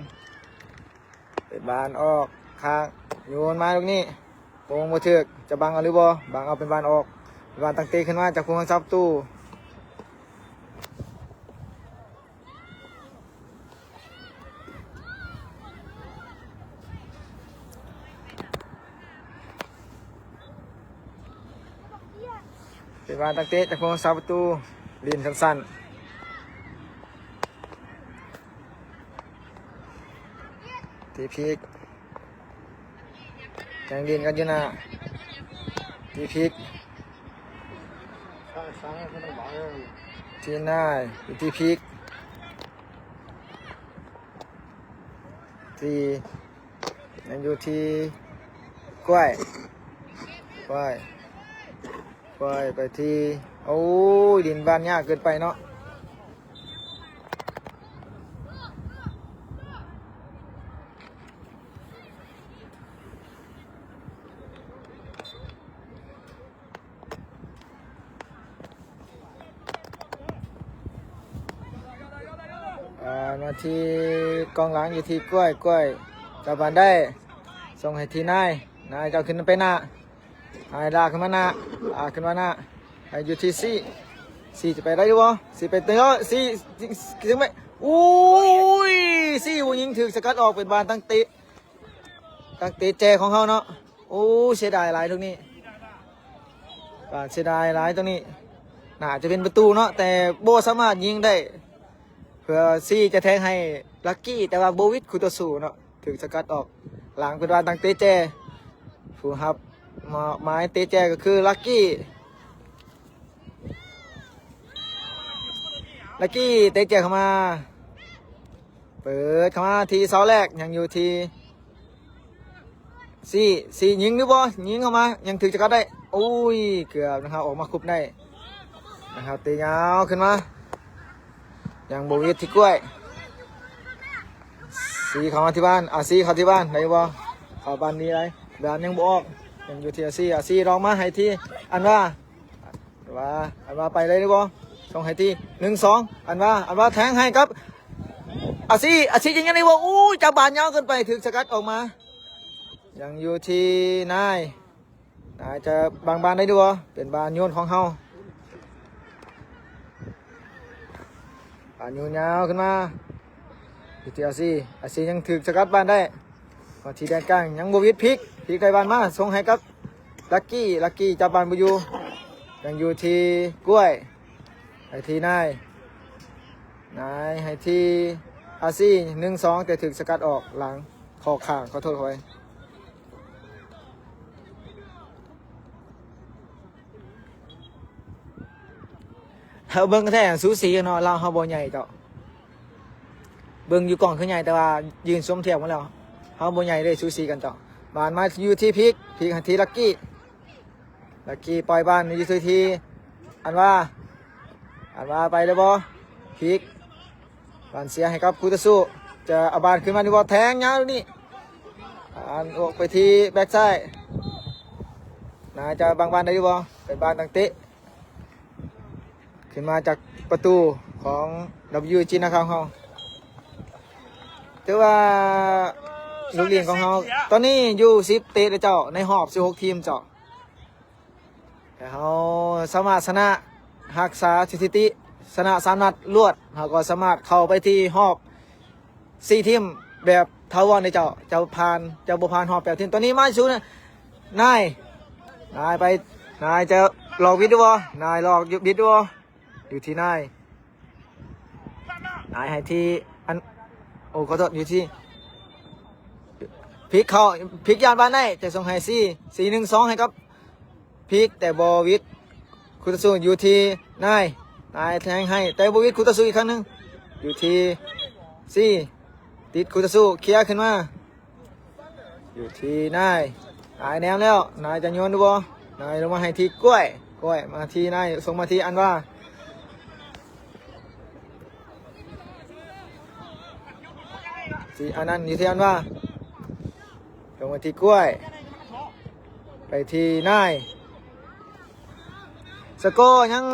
ເປີດບານອອກຂ້າງ ໂຍນມາລູກນີ້ ໂປ່ງບໍ່ຖືກ ຈະບັງເອົາຫຼືບໍ່? ບັງເອົາ ເປັນບານອອກ. ເປັນບານຕັ້ງເຕະຂຶ້ນມາຈາກຜູ້ຮັກສາປະຕູ. ເປັນບານຕັ້ງເຕະຈາກຜູ້ຮັກສາປະຕູ ຫຼິ້ນສັ້ນໆ ທີ່ພິກ ຍັງຫຼິ້ນກັນຢູ່ໜ້າ ທີ່ພິກ ທີ່ນາຍ ທີ່ພິກ ທີ່ ຍັງຢູ່ທີ່ກ້ວຍ ກ້ວຍ ກ້ວຍໄປທີ່ ໂອ້ຍ ດິນບ້ານຍາກເກີນໄປເນາະ. ອ່າ ມາທີ່ກອງຫຼັງ ຢູ່ທີ່ກ້ວຍ ກ້ວຍ ຈັບບານໄດ້ ສົ່ງໃຫ້ທີ່ນາຍ ນາຍເຈົ້າຂຶ້ນໄປໜ້າ ນາຍລາກຂຶ້ນມາໜ້າ ລາກຂຶ້ນມາໜ້າ ໃຫ້ຢູ່ທີ່ຊີ ຊີຈະໄປໄດ້ຫຼືບໍ່? ຊີໄປເຕີ ຊີ ຊິ ຊິໄປ ໂອ້ຍ ຊີບໍ່ຍິງ ຖືກສະກັດອອກ ເປັນບານຕັ້ງເຕະ ນັກເຕະແຈຂອງເຮົາເນາະ. ໂອ້ ເສຍດາຍຫຼາຍຕົງນີ້ ບາດເສຍດາຍຫຼາຍຕົງນີ້ ໜ້າຈະເປັນປະຕູເນາະ ແຕ່ບໍ່ສາມາດຍິງໄດ້ ເພື່ອຊີຈະແທງໃຫ້ລັກກີ້ ແຕ່ວ່າບໍ່ຫວິດຄູ່ຕໍ່ສູ້ເນາະ ຖືກສະກັດອອກຫຼັງ. ເພິ່ນວ່ານັກເຕະແຈ ຜູ້ຮັບມາ ໝາຍເຕະແຈກໍຄືລັກກີ້ ລັກກີ້ເຕະແຈເຂົ້າມາ ເປີດເຂົ້າມາທີ່ເສົາແລກ ຍັງຢູ່ທີ່ຊີ ຊີຍິງຫຼືບໍ່? ຍິງເຂົ້າມາ ຍັງຖືກສະກັດໄດ້ ໂອ້ຍ ເກືອບນາຄາອອກມາຄຸບໄດ້ນາຄາ ເຕະຍາວຂຶ້ນມາ ຍັງບໍ່ຫວິດທີ່ກ້ວຍ ຊີເຂົ້າມາທີ່ບ້ານ ອາຊີເຂົ້າທີ່ບ້ານໄດ້ບໍ່? ເຂົ້າບ້ານນີ້ໄດ້ ບານຍັງບໍ່ອອກ ຍັງຢູ່ທີ່ອາຊີ ອາຊີລອງມາໃຫ້ທີ່ອັນວາ ອັນວາ ອັນວາໄປໄດ້ຫຼືບໍ່? ສົ່ງໃຫ້ທີ່ ໜຶ່ງສອງ ອັນວາ ອັນວາແທງໃຫ້ກັບອາຊີ ອາຊີຍິງຍັງໄດ້ບໍ່? ອູ້ຍ ຈັບບານຍາວເກີນໄປ ຖືກສະກັດອອກມາ ຍັງຢູ່ທີ່ນາຍ ນາຍຈະບັງບານໄດ້ຫຼືບໍ່? ເປັນບານໂຍນຂອງເຮົາ ບານໂຍນຍາວຂຶ້ນມາ ຢູ່ທີ່ອາຊີ ອາຊີຍັງຖືກສະກັດບານໄດ້ ມາທີ່ແດນກາງ ຍັງບໍ່ຫວິດ ພິກ ພິກໄດ້ບານມາ ສົ່ງໃຫ້ກັບລັກກີ້ ລັກກີ້ຈັບບານບໍ່ຢູ່ ຍັງຢູ່ທີ່ກ້ວຍ ໃຫ້ທີ່ນາຍ ນາຍໃຫ້ທີ່ອາຊີ ໜຶ່ງສອງ ແຕ່ຖືກສະກັດອອກຫຼັງ ເຂົ້າຂ້າງ ຂໍໂທດເຂົ້າໄປ. ເຮົາເບິ່ງແທ້ສູສີເນາະ ລາວເຮົາບໍ່ໃຫຍ່ເຈົ້າ ເບິ່ງຢູ່ກ້ອງຄືໃຫຍ່ ແຕ່ວ່າຢືນສົມທຽບກັນແລ້ວ ເຮົາບໍ່ໃຫຍ່ເລີຍ ສູສີກັນເຈົ້າ. ບານມາຢູ່ທີ່ພິກ ພິກໃຫ້ທີ່ລັກກີ້ ລັກກີ້ປ່ອຍບານຢູ່ທີ່ ທີ່ອັນວາ ອັນວາໄປແລ້ວບໍ່? ພິກ ບານເສຍໃຫ້ກັບຄູ່ຕໍ່ສູ້ ຈະເອົາບານຄືນມາຫຼືບໍ່? ແທງຍາວນີ້ ອັນອອກໄປທີ່ແບັກຊ້າຍ ນາຍຈະບັງບານໄດ້ຫຼືບໍ່? ເປັນບານຕັ້ງເຕະ ຂຶ້ນມາຈາກປະຕູຂອງ WG ນາຄາຂອງເຮົາ. ຖືວ່າລູກຫຼິ້ນຂອງເຮົາຕອນນີ້ຢູ່ສິບເຕະເດ້ເຈົ້າ ໃນຮອບສິບຫົກທີມເຈົ້າ. ແຕ່ເຮົາສາມາດຊະນະ ຮັກສາສະຖິຕິ ຊະນະສາມນັດລວດ ເຮົາກໍສາມາດເຂົ້າໄປທີ່ຮອບສີ່ທີມແບບຖາວອນເດ້ເຈົ້າ. ເຈົ້າຜ່ານ ເຈົ້າບໍ່ຜ່ານຮອບແປດທີມ. ຕອນນີ້ມາສູ່ນາຍ ນາຍໄປ ນາຍຈະຫຼອກຫວິດຢູ່ບໍ່? ນາຍຫຼອກຫວິດຢູ່ບໍ່? ຢູ່ທີ່ນາຍ ນາຍໃຫ້ທີ່ອັນ ໂອ້ ຂໍໂທດ ຢູ່ທີ່ ພິກເຂົ້າ ພິກຍາດບ້ານໄດ້ ຈະສົ່ງໃຫ້ຊີ ຊີ ໜຶ່ງສອງ ໃຫ້ກັບພິກ ແຕ່ບໍ່ຫວິດຄູ່ຕໍ່ສູ້ ຢູ່ທີ່ນາຍ ນາຍແທງໃຫ້ ແຕ່ບໍ່ຫວິດຄູ່ຕໍ່ສູ້ອີກຄັ້ງໜຶ່ງ ຢູ່ທີ່ຊີ ຕິດຄູ່ຕໍ່ສູ້ ເຄຍຂຶ້ນມາ ຢູ່ທີ່ນາຍ ນາຍແນມແລ້ວ ນາຍຈະໂຍນຫຼືບໍ່? ນາຍລົງມາໃຫ້ທີ່ກ້ວຍ ກ້ວຍມາທີ່ນາຍ ສົ່ງມາທີ່ອັນວາ ທີ່ອັນນັ້ນ ຢູ່ທີ່ອັນວາ ລົງມາທີ່ກ້ວຍ ໄປທີ່ນາຍ ສະກໍຍັງ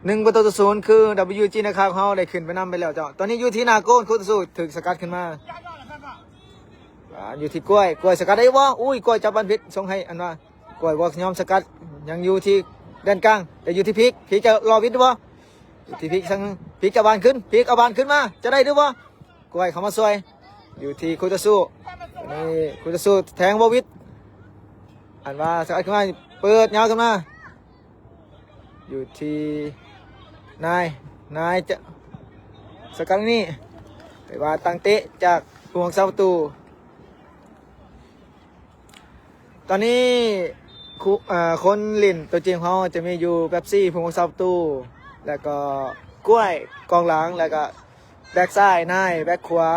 ໜຶ່ງປະຕູຕໍ່ສູນ ຄື WG ນາຄາຂອງເຮົາໄດ້ຂຶ້ນໄປນຳໄປແລ້ວເຈົ້າ. ຕອນນີ້ຢູ່ທີ່ໜ້າໂກນ ຄູ່ຕໍ່ສູ້ຖືກສະກັດຂຶ້ນມາ ອ່າ ຢູ່ທີ່ກ້ວຍ ກ້ວຍສະກັດໄດ້ບໍ່? ອຸ້ຍ ກ້ວຍຈັບບານຜິດ ສົ່ງໃຫ້ອັນວ່າ ກ້ວຍບໍ່ຍອມສະກັດ ຍັງຢູ່ທີ່ແດນກາງ ແຕ່ຢູ່ທີ່ພິກ ພິກຈະລໍວິດບໍ່? ຢູ່ທີ່ພິກ ພິກຈະບານຂຶ້ນ ພິກເອົາບານຂຶ້ນມາ ຈະໄດ້ຫຼືບໍ່? ກ້ວຍເຂົ້າມາຊ່ວຍ ຢູ່ທີ່ຄູ່ຕໍ່ສູ້ ນີ້ຄູ່ຕໍ່ສູ້ແທງບໍ່ວິດ ອັນວ່າສະກັດຂຶ້ນມາ ເປີດຍາວຂຶ້ນມາ ຢູ່ທີ່ນາຍ ນາຍຈະສະກັດນີ້ ແຕ່ວ່າຕັ້ງເຕະຈາກຜູ້ຮັກສາປະຕູ. ຕອນນີ້ ຄຸ ເອີ ຄົນຫຼິ້ນຕົວຈິງຂອງເຮົາຈະມີຢູ່ ເປັບຊີ ຜູ້ຮັກສາປະຕູ ແລ້ວກໍກ້ວຍ ກອງຫຼັງ ແລ້ວກໍແບັກຊ້າຍ ນາຍ ແບັກຂວາ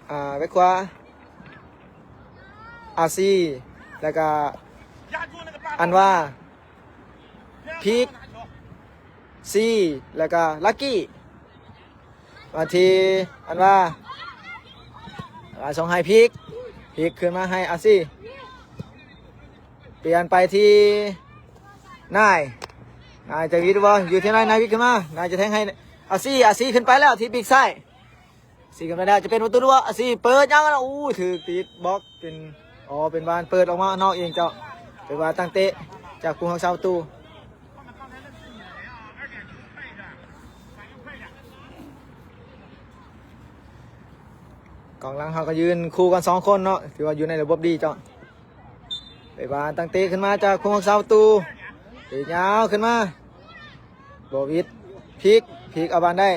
ອ່າ ແບັກຂວາ ອາຊີ ແລ້ວກະອັນວາ ພິກ ຊີ ແລ້ວກະລັກກີ້ ມາທີ່ອັນວາ ອັນວາສົ່ງໃຫ້ພິກ ພິກຂຶ້ນມາໃຫ້ອາຊີ ປ່ຽນໄປທີ່ນາຍ ນາຍຈະວິດບໍ່? ຢູ່ທີ່ນາຍ ນາຍວິດຂຶ້ນມາ ນາຍຈະແທງໃຫ້ອາຊີ ອາຊີຂຶ້ນໄປແລ້ວທີ່ປີກຊ້າຍ ຊີຂຶ້ນໄປແລ້ວ ຈະເປັນປະຕູຫຼືບໍ່? ອາຊີເປີດຍາວມາແລ້ວ ໂອ້ຍ ຖືກຕິດບລັອກ ເປັນ ອໍ ເປັນບານເປີດອອກມານອກເອງເຈົ້າ ເປັນບານຕັ້ງເຕະຈາກຜູ້ຮັກສາປະຕູ ກອງຫຼັງເຮົາກໍຢືນຄູ່ກັນສອງຄົນເນາະ ຖືວ່າຢູ່ໃນລະບົບດີເຈົ້າ ເປັນບານຕັ້ງເຕະຂຶ້ນມາຈາກຜູ້ຮັກສາປະຕູ ເຕະຍາວຂຶ້ນມາ ບໍ່ວິດ ພິກ ພິກເອົາບານໄດ້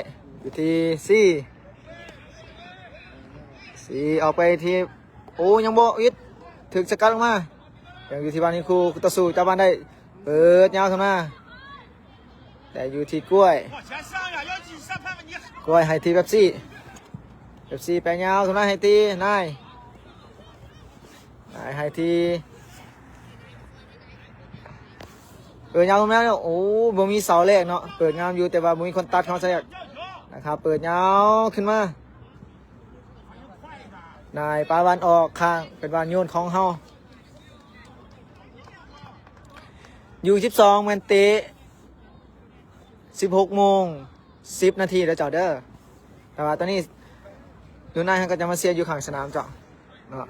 ຢູ່ທີ່ຊີ ຊີອອກໄປທີ່ ໂອ້ ຍັງບໍ່ວິດ ຖືກສະກັດອອກມາ ຍັງຢູ່ທີ່ບານອີກຄູ່ ຄູ່ຕໍ່ສູ້ຈັບບານໄດ້ ເປີດຍາວຂຶ້ນມາ ແຕ່ຢູ່ທີ່ກ້ວຍ ກ້ວຍໃຫ້ທີ່ເປັບຊີ ເປັບຊີແປຍາວຂຶ້ນມາໃຫ້ທີ່ນາຍ ໃຫ້ ໃຫ້ທີ່ ເປີດຍາວມາແລ້ວ ໂອ້ ບໍ່ມີເສົາແລກເນາະ ເປີດງາມຢູ່ ແຕ່ວ່າບໍ່ມີຄົນຕັດເຂົ້າໃສ່ນາຄາ ເປີດຍາວຂຶ້ນມາ ນາຍປາບານອອກຂ້າງ ເປັນບານໂຍນຂອງເຮົາ ຢູສິບສອງ ແມ່ນເຕະ ສິບຫົກໂມງ ສິບນາທີເດີເຈົ້າເດີ ແຕ່ວ່າຕອນນີ້ ຢູ່ໃນເຮົາກໍຈະມາເຊຍຢູ່ຂ້າງສະໜາມເຈົ້າເນາະ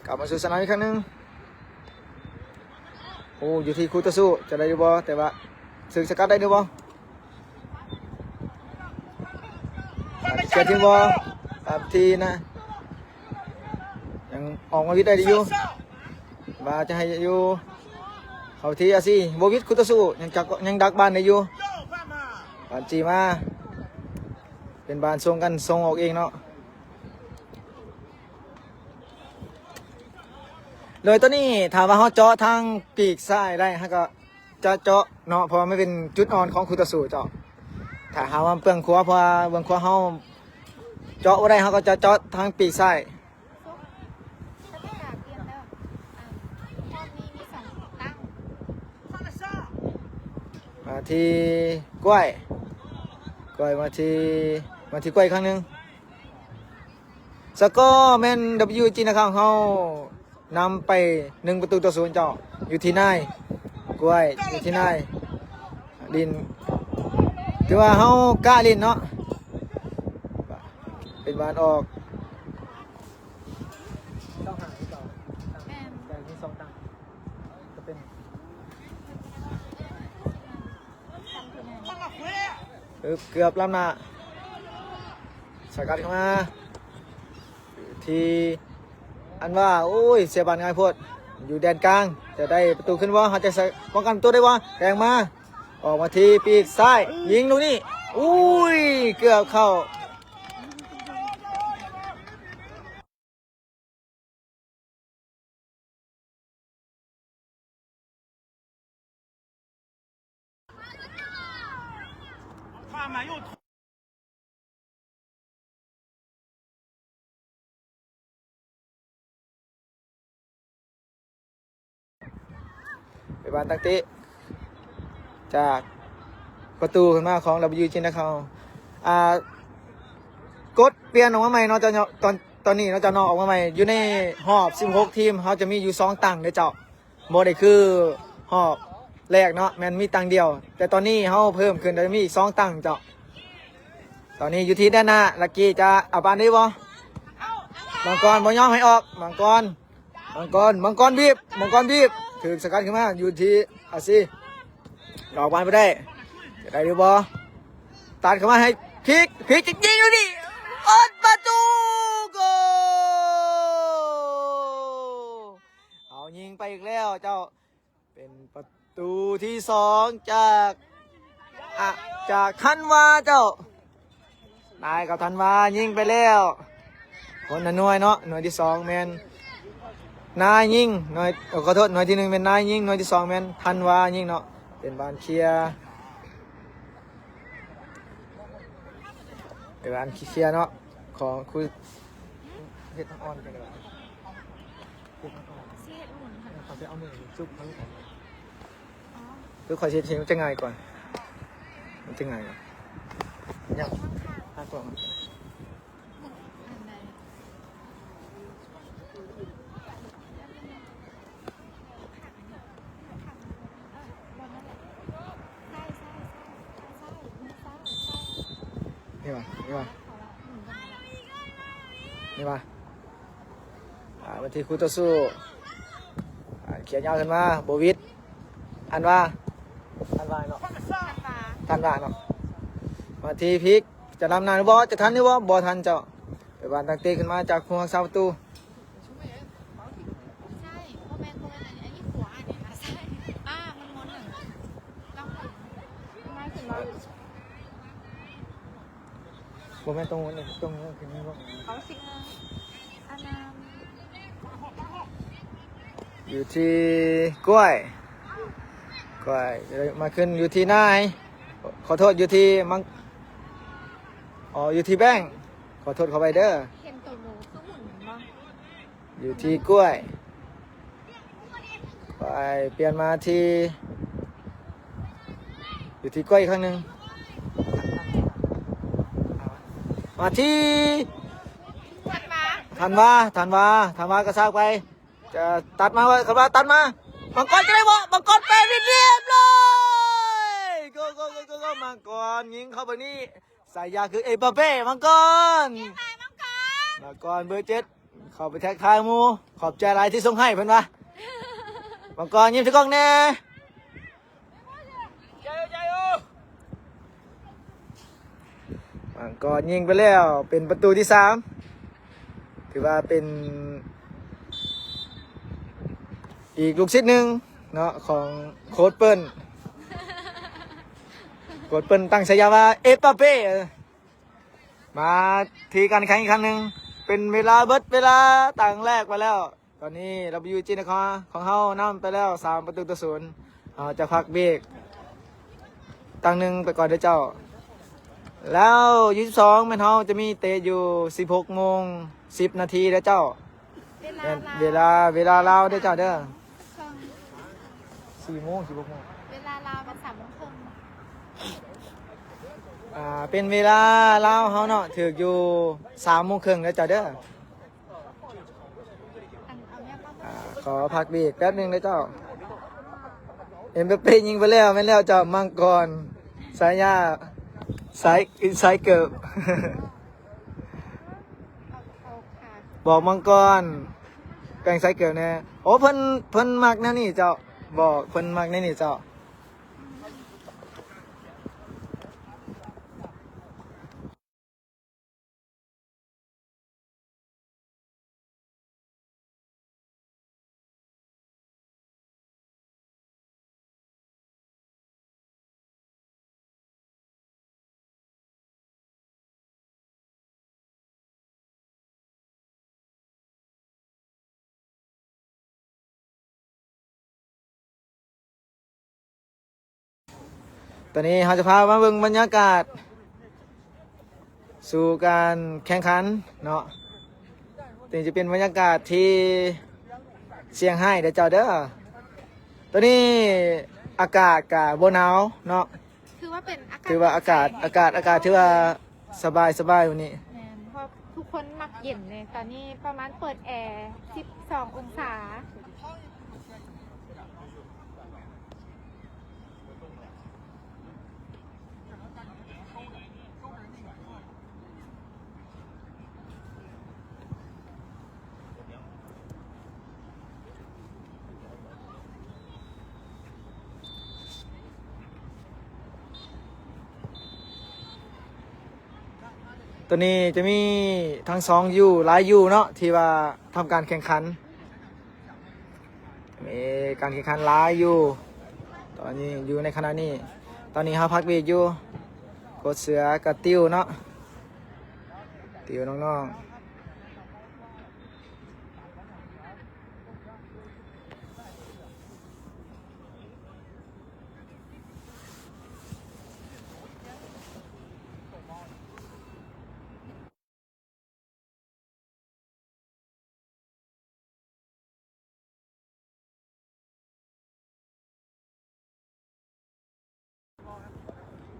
ກັບມາສູ່ສະໜາມອີກຄັ້ງໜຶ່ງ ໂອ້ ຢູ່ທີ່ຄູ່ຕໍ່ສູ້ຈະໄດ້ຫຼືບໍ່ ແຕ່ວ່າຖືກສະກັດໄດ້ຫຼືບໍ່ ເຄຍທີມບໍ່ ຕາມທີ່ນະ ຍັງອອກມາວິດໄດ້ດີຢູ່ ວ່າຈະໃຫ້ຢູ່ ເຂົ້າທີ່ອາຊີ ບໍ່ວິດຄູ່ຕໍ່ສູ້ ຍັງຈັກ ຍັງດັກບານໄດ້ຢູ່ ບານຈີມາ ເປັນບານສົ່ງກັນ ສົ່ງອອກເອງເນາະ ໂດຍຕອນນີ້ຖ້າວ່າເຮົາເຈາະທາງປີກຊ້າຍໄດ້ ເຮົາກໍຈະເຈາະເນາະ ເພາະວ່າມັນເປັນຈຸດອ່ອນຂອງຄູ່ຕໍ່ສູ້ເຈົ້າ ຖ້າຫາກວ່າເບື້ອງຂວາ ເພາະວ່າເບື້ອງຂວາເຮົາເຈາະບໍ່ໄດ້ ເຮົາກໍຈະເຈາະທາງປີກຊ້າຍ ມາທີ່ກ້ວຍ ກ້ວຍມາທີ່ ມາທີ່ກ້ວຍອີກຄັ້ງໜຶ່ງ ສະກໍແມ່ນ WG ນາຄາຂອງເຮົານຳໄປ ໜຶ່ງປະຕູຕໍ່ສູນເຈົ້າ ຢູ່ທີ່ນາຍ ກ້ວຍ ຢູ່ທີ່ນາຍ ຫຼິ້ນ ຖືວ່າເຮົາກ້າຫຼິ້ນເນາະ ເປັນບານອອກ ແມ່ນ ເກືອບ ເກືອບລ້ຳໜ້າ ສະກັດເຂົ້າມາ ທີ່ອັນວ່າ ໂອ້ຍ ເສຍບານງ່າຍໂພດ ຢູ່ແດນກາງ ຈະໄດ້ປະຕູຂຶ້ນບໍ່? ເຮົາຈະປ້ອງກັນປະຕູໄດ້ບໍ່? ແທງມາ ອອກມາທີ່ປີກຊ້າຍ ຍິງລູກນີ້ ໂອ້ຍ ເກືອບເຂົ້າ. ບານຕັ້ງເຕະຈາກປະຕູຂຶ້ນມາຂອງ ດັບເບິນຢູຈີ ນະເຮົາ ອ່າ ກົດປ່ຽນອອກມາໃໝ່ເນາະ ເຈົ້າເນາະ ຕອນ ຕອນນີ້ເນາະ ເຈົ້າເນາະ ອອກມາໃໝ່ ຢູ່ໃນຮອບສິບຫົກທີມ ເຮົາຈະມີຢູ່ສອງຕັ່ງເດ້ເຈົ້າ ບໍ່ໄດ້ຄືຮອບແລກເນາະ ແມ່ນມີຕັ່ງດຽວ ແຕ່ຕອນນີ້ເຮົາເພີ່ມຂຶ້ນ ຈະມີອີກສອງຕັ່ງເຈົ້າ. ຕອນນີ້ຢູ່ທີ່ແດນໜ້າ ລັກກີ້ຈະເອົາປານນີ້ບໍ່? ມັງກອນບໍ່ຍອມໃຫ້ອອກ ມັງກອນ ມັງກອນ ມັງກອນບີບ ມັງກອນບີບ ຖືກສະກັດຂຶ້ນມາ ຢູ່ທີ່ອາຊີ ອອກບານບໍ່ໄດ້ ຈະໄດ້ຫຼືບໍ່? ຕັດເຂົ້າມາໃຫ້ພິກ ພິກຈະຍິງຢູ່ນີ້ ໂອດ ປະຕູ ໂກ! ເອົາ ຍິງໄປອີກແລ້ວເຈົ້າ. ເປັນປະຕູທີສອງຈາກ ອະ ຈາກທັນວາເຈົ້າ. ນາຍກັບທັນວາຍິງໄປແລ້ວ ຄົນລະໜ່ວຍເນາະ. ໜ່ວຍທີສອງແມ່ນນາຍຍິງ ໜ່ວຍ ເອີ ຂໍໂທດ ໜ່ວຍທີໜຶ່ງແມ່ນນາຍຍິງ ໜ່ວຍທີສອງແມ່ນທັນວາຍິງເນາະ. ເປັນບານເຄຍ ເປັນບານເຄຍເນາະ ຂອງຄູ ເຮັດທາງອ່ອນກັນດີກວ່າ. ຊິເຮັດໝູນຫັ້ນ ເອີ ເຂົາຊິເອົາມືຈຸບເຂົາ ອໍ ຄືຂ້ອຍຊິເຮັດ ມັນຈະງ່າຍກວ່າ ມັນຈະງ່າຍກວ່າ. ຍັງ ຫາກ່ອງ ອັນໃດ? ນີ້ຫວາ ນີ້ຫວາ ນີ້ຫວາ. ອ່າ ມາທີ່ຄູ່ຕໍ່ສູ້ ອ່າ ເຄຍຍາວຂຶ້ນມາ ໂບວິດ ທັນວາ ທັນວາເນາະ ທັນວາເນາະ. ມາທີ່ພິກ ຈະນຳໜ້າຫຼືບໍ່ ຈະທັນຫຼືບໍ່ ບໍ່ທັນເຈົ້າ. ເປັນບານຕັ້ງເຕະຂຶ້ນມາຈາກຜູ້ຮັກສາປະຕູ. ໃຊ່ ບໍ່ແມ່ນ ບໍ່ແມ່ນ ອັນນີ້ ອັນນີ້ຂວາ ອັນນີ້ຂວາ ໃຊ່ ອ່າ ມັນມົນ ລອງ ມາຂຶ້ນມາ. ບໍ່ແມ່ນຕົງນີ້ ຕົງນີ້ຄືນີ້ບໍ່? ເອົາສິ ອັນນັ້ນ ຢູ່ທີ່ກ້ວຍ ກ້ວຍ ມາຂຶ້ນຢູ່ທີ່ນາຍ ຂໍໂທດ ຢູ່ທີ່ມັງ ອໍ ຢູ່ທີ່ແບງ ຂໍໂທດ ຂໍໄປເດີ. ເຫັນໂຕໂມຄືໝຸນແມ່ນບໍ່? ຢູ່ທີ່ກ້ວຍ ໄປປ່ຽນມາທີ່ ຢູ່ທີ່ກ້ວຍອີກຄັ້ງໜຶ່ງ ມາທີ່ ທັນວາ ທັນວາ ທັນວາກະຊາກໄປ ຈະຕັດມາ ຄັນວ່າຕັດມາ ມັງກອນຈະໄດ້ບໍ່? ມັງກອນເປວິດ ຮຽບຮ້ອຍ ໂກ ໂກ ໂກ ໂກ ໂກ ມັງກອນຍິງເຂົ້າໄປນີ້ ສາຍາຄືເອມບາເປ້ ມັງກອນ ມັງກອນ ມັງກອນເບີເຈັດ ເຂົ້າໄປແທັກທາຍໝູ່ ຂອບໃຈຫຼາຍທີ່ສົ່ງໃຫ້ ເພິ່ນວ່າ ມັງກອນຍິ້ມໃສ່ກ້ອງແດ່ ມັງກອນຍິງໄປແລ້ວ ເປັນປະຕູທີສາມ ຖືວ່າເປັນອີກລູກສິດໜຶ່ງເນາະ ຂອງໂຄດເປີ້ນ ໂຄດເປີ້ນຕັ້ງສາຍາວ່າເອມບາເປ້. ມາທີ່ການແຂ່ງຂັນອີກຄັ້ງໜຶ່ງ ເປັນເວລາ ເບິດເວລາຕັ້ງແລກໄປແລ້ວ ຕອນນີ້ ດັບເບິນຢູຈີ ນະຄອນຂອງເຮົານຳໄປແລ້ວ ສາມປະຕູຕໍ່ສູນ ເຮົາຈະພັກເບຣກຕັ້ງໜຶ່ງໄປກ່ອນເດີເຈົ້າ ແລ້ວ ຢູຊາວສອງ ແມ່ນເຮົາຈະມີເຕະຢູ່ ສິບຫົກໂມງ ສິບນາທີເດີເຈົ້າ. ເວລາ ເປັນເວລາ ລາວ ເວລາລາວເດີເຈົ້າເດີ ສີ່ໂມງ ສິບຫົກໂມງ ເວລາລາວແມ່ນສາມໂມງເຄິ່ງ ອ່າ ເປັນເວລາລາວເຮົາເນາະ ຖືກຢູ່ສາມໂມງເຄິ່ງເດີເຈົ້າເດີ. ອ່າ ຂໍພັກເບຣກແປັບໜຶ່ງເດີເຈົ້າ. ເອັມບາເປ້ຍິງໄປແລ້ວ ແມ່ນແລ້ວເຈົ້າ ມັງກອນ ສາຍາ ສາຍ ສາຍເກີບ ບອກມັງກອນ ແປງໃສ່ເກີບແດ່. ໂອ້ ເພິ່ນ ເພິ່ນມັກແນວນີ້ເຈົ້າ ບອກເພິ່ນມັກແນວນີ້ເຈົ້າ. ຕອນນີ້ເຮົາຈະພາມາເບິ່ງບັນຍາກາດສູ່ການແຂ່ງຂັນເນາະ. ເຊິ່ງຈະເປັນບັນຍາກາດທີ່ສ່ຽງຮ້າຍເດີເຈົ້າເດີ. ຕອນນີ້ອາກາດກະບໍ່ໜາວເນາະ ຖືວ່າເປັນອາກາດ ຖືວ່າອາກາດ ອາກາດ ອາກາດຖືວ່າສະບາຍ ສະບາຍມື້ນີ້ ແມ່ນ ເພາະທຸກຄົນມັກເຢັນເດ້. ຕອນນີ້ປະມານເປີດແອສິບສອງອົງສາ. ໂຕນີ້ຈະມີທັງສອງຢູ່ ຫຼາຍຢູ່ເນາະ ທີ່ວ່າທຳການແຂ່ງຂັນ. ມີການແຂ່ງຂັນຫຼາຍຢູ່ ຕອນນີ້ ຢູ່ໃນຂະນະນີ້. ຕອນນີ້ເຮົາພັກເບຣກຢູ່ ໂຄດເສືອກະຕິວເນາະ ຕິວນ້ອງໆ.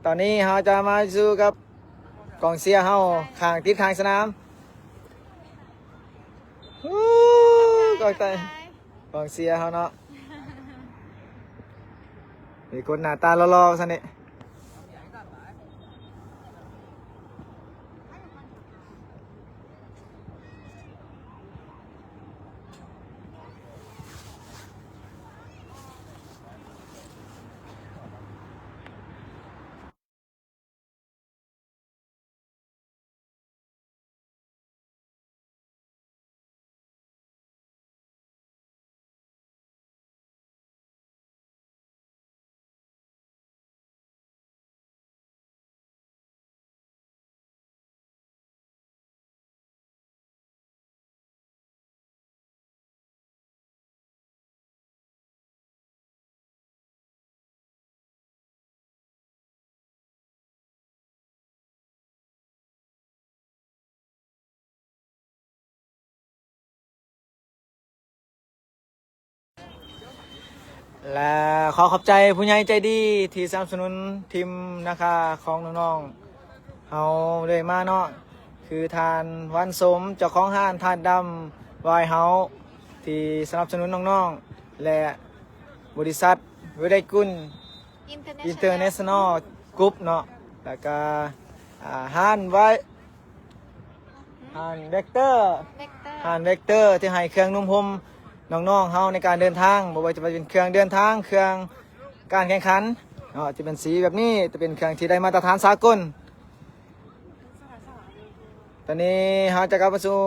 ຕອນນີ້ເຮົາຈະມາຢູ່ກັບກອງເຊຍເຮົາ ຂ້າງ ຕິດຂ້າງສະໜາມ. ຮູ້ ກອງເຊຍ ກອງເຊຍເຮົາເນາະ ມີຄົນໜ້າຕາຫຼໍ່ໆ ວ່າຊັ້ນເດ. ແລະ ຂໍຂອບໃຈຜູ້ໃຫຍ່ໃຈດີທີ່ສະໜັບສະໜູນທີມນາຄາຂອງນ້ອງໆເຮົາເລື້ອຍມາເນາະ ຄືທ່ານ ວັນສົມ ເຈົ້າຂອງຮ້ານທາດດຳວາຍເຮົາ ທີ່ສະໜັບສະໜູນນ້ອງໆ ແລະ ບໍລິສັດ ເວໄລກຸນ International Group ເນາະ ແລ້ວກະ ອ່າ ຮ້ານໄວ ຮ້ານເວັກເຕີ ເວັກເຕີ ຮ້ານເວັກເຕີ ທີ່ໃຫ້ເຄື່ອງນຸ່ງຫົ່ມນ້ອງໆເຮົາໃນການເດີນທາງ ບໍ່ວ່າຈະເປັນເຄື່ອງເດີນທາງ ເຄື່ອງການແຂ່ງຂັນເນາະ ຈະເປັນສີແບບນີ້ ຈະເປັນເຄື່ອງທີ່ໄດ້ມາດຕະຖານສາກົນ. ຕອນນີ້ເຮົາຈະກັບມາສູ່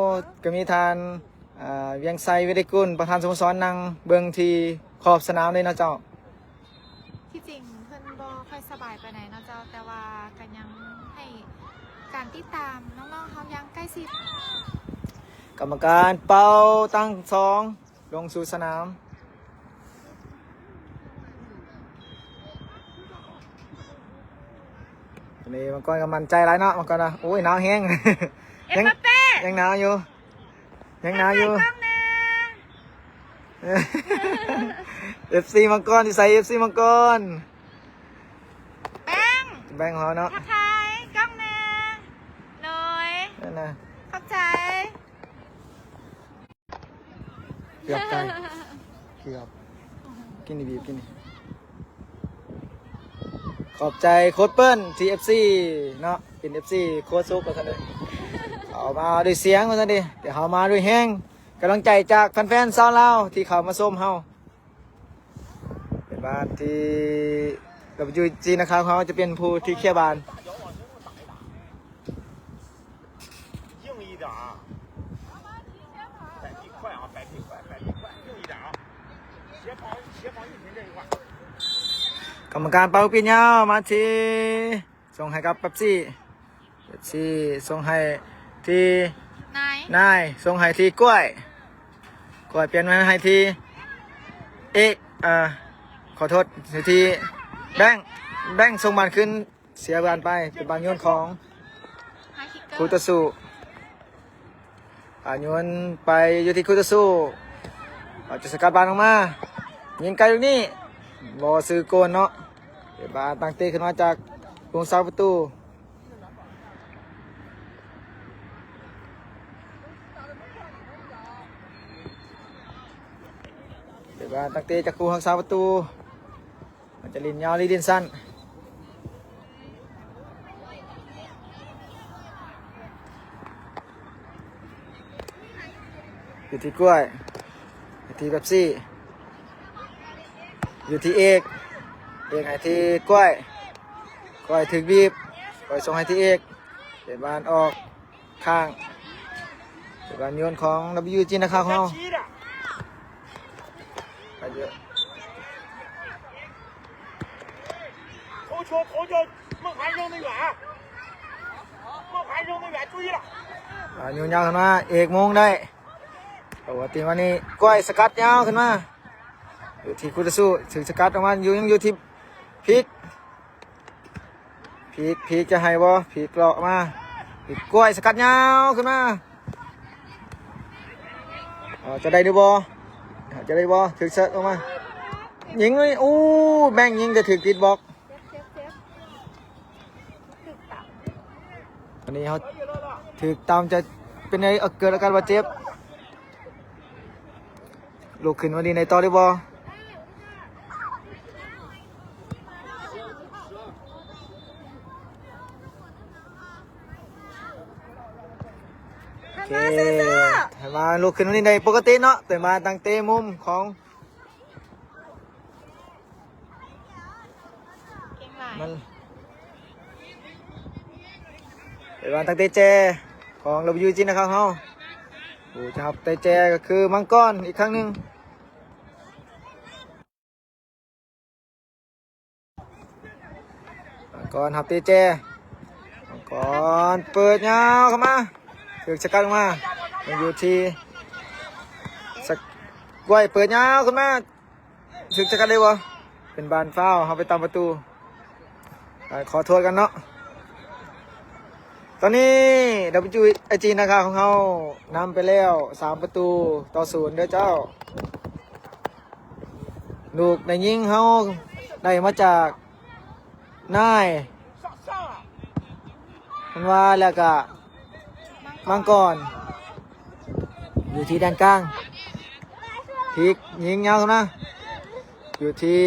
ກະມີທ່ານ ອ່າ ວຽງໄຊ ວິໄລກຸນ ປະທານສະໂມສອນ ນັ່ງເບິ່ງທີ່ຂອບສະໜາມເລີຍເນາະເຈົ້າ. ທີ່ຈິງເພິ່ນບໍ່ຄ່ອຍສະບາຍປານໃດເນາະເຈົ້າ ແຕ່ວ່າກະຍັງໃຫ້ການຕິດຕາມນ້ອງໆເຮົາຢ່າງໃກ້ຊິດ. ກຳມະການເປົ່າຕັ້ງສອງ ລົງສູ່ສະໜາມ. ນີ້ມັງກອນກໍໝັ້ນໃຈຫຼາຍເນາະ ມັງກອນວ່າ ໂອ້ຍ ໜາວແຮງ ເອັມບາເປ້ ຍັງ ຍັງໜາວຢູ່ ຍັງໜາວຢູ່ ເອີຟຊີມັງກອນ ຢູ່ໃສ ເອັຟຊີມັງກອນ? ແບງ ແບງເຮົາເນາະ ທັກທາຍກ້ອງແດ່ ໂດຍ ນັ້ນນະ ຂອບໃຈ. ເກືອບຕາຍ ເກືອບ ກິນນີ້ ບີບກິນນີ້. ຂອບໃຈໂຄດເປີ້ນ ທີ່ເອັຟຊີເນາະ ເປັນເອັຟຊີໂຄດສຸກວ່າຊັ້ນເດ ເຂົາມາດ້ວຍສຽງວ່າຊັ້ນເດ ແຕ່ເຮົາມາດ້ວຍແຮງກຳລັງໃຈຈາກແຟນໆຊາວລາວທີ່ເຂົ້າມາຊົມເຮົາ. ເປັນບ້ານທີ່ ດັບເບິນຢູຈີ ນະຄະ ຂອງເຮົາຈະເປັນຜູ້ທີ່ເຄຍບ້ານ. ກຳມະການເປົ່າປີນຍາວ ມາທີ່ ສົ່ງໃຫ້ກັບເປັບຊີ ເປັບຊີສົ່ງໃຫ້ທີ່ນາຍ ນາຍສົ່ງໃຫ້ທີ່ກ້ວຍ ກ້ວຍປ່ຽນມາໃຫ້ທີ່ເອກ ເອີ ຂໍໂທດ ທີ່ແບງ ແບງສົ່ງບານຄືນ ເສຍບານໄປ ເປັນບານໂຍນຂອງຄູ່ຕໍ່ສູ້ ບານໂຍນໄປຢູ່ທີ່ຄູ່ຕໍ່ສູ້ ເຂົາຈະສະກັດບານອອກມາ ຍິງໄກລູກນີ້ ບໍ່ຊື່ໂກນເນາະ. ເປັນບານຕັ້ງເຕະຂຶ້ນມາຈາກຜູ້ຮັກສາປະຕູ. ເປັນບານຕັ້ງເຕະຈາກຜູ້ຮັກສາປະຕູ. ມັນຈະຫຼິ້ນຍາວຫຼືຫຼິ້ນສັ້ນ? ຢູ່ທີ່ກ້ວຍ ຢູ່ທີ່ເປັບຊີ ຢູ່ທີ່ເອກ ເອກໃຫ້ທີ່ກ້ວຍ ກ້ວຍຖືກບີບ ກ້ວຍສົ່ງໃຫ້ທີ່ເອກ ເປັນບານອອກ ຂ້າງ ການໂຍນຂອງ W G ນະຄາຂອງເຮົາ. ການໂຍນຍາວຂຶ້ນມາ ເອກໂມງໄດ້ ໂອ້ ຕິມານີ້ ກ້ວຍສະກັດຍາວຂຶ້ນມາ ຢູ່ທີ່ຄູ່ຕໍ່ສູ້ ຖືກສະກັດອອກມາ ຢູ່ ຍັງຢູ່ທີ່ພິກ. ພິກ ພິກຈະໃຫ້ບໍ່? ພິກເລາະມາ ພິກກ້ວຍສະກັດຍາວຂຶ້ນມາ ເອົາ ຈະໄດ້ຫຼືບໍ່? ເອົາ ຈະໄດ້ບໍ່? ຖືກເສີດອອກມາ ຍິງເລີຍ ໂອ້ ແບງຍິງແຕ່ຖືກຕິດບລັອກ. ອັນນີ້ເຮົາຖືກຕຳ ຈະເປັນໃດ? ເກີດອາການບາດເຈັບ. ລຸກຂຶ້ນມາຫຼິ້ນໄດ້ຕໍ່ຫຼືບໍ່? ໂອເຄ ໃຫ້ມາລຸກຂຶ້ນມາຫຼິ້ນໄດ້ປົກກະຕິເນາະ ແຕ່ມາຕັ້ງເຕະມຸມຂອງ ເກັ່ງຫຼາຍ ມັນ ເປັນບານຕັ້ງເຕະແຈຂອງ W G ນະຄາຂອງເຮົາ ຜູ້ຈະຮັບເຕະແຈກໍຄືມັງກອນອີກຄັ້ງໜຶ່ງ ມັງກອນຮັບເຕະແຈ ມັງກອນເປີດຍາວເຂົ້າມາ ຖືກສະກັດອອກມາ ຍັງຢູ່ທີ່ ສະ ກ້ວຍເປີດຍาวຂຶ້ນມາ ຖືກສະກັດໄດ້ບໍ່? ເປັນບານຟາວ ເຮົາໄປຕາມປະຕູ ອ່າ ຂໍໂທດກັນເນາະ. ຕອນນີ້ W G ນະຄາຂອງເຮົານຳໄປແລ້ວ ສາມປະຕູຕໍ່ສູນເດີເຈົ້າ. ລູກໄດ້ຍິງເຮົາໄດ້ມາຈາກ ນາຍ ເພິ່ນວ່າ ແລ້ວກະມັງກອນ ຢູ່ທີ່ແດນກາງ ພິກຍິງຍາວຂຶ້ນມາ ຢູ່ທີ່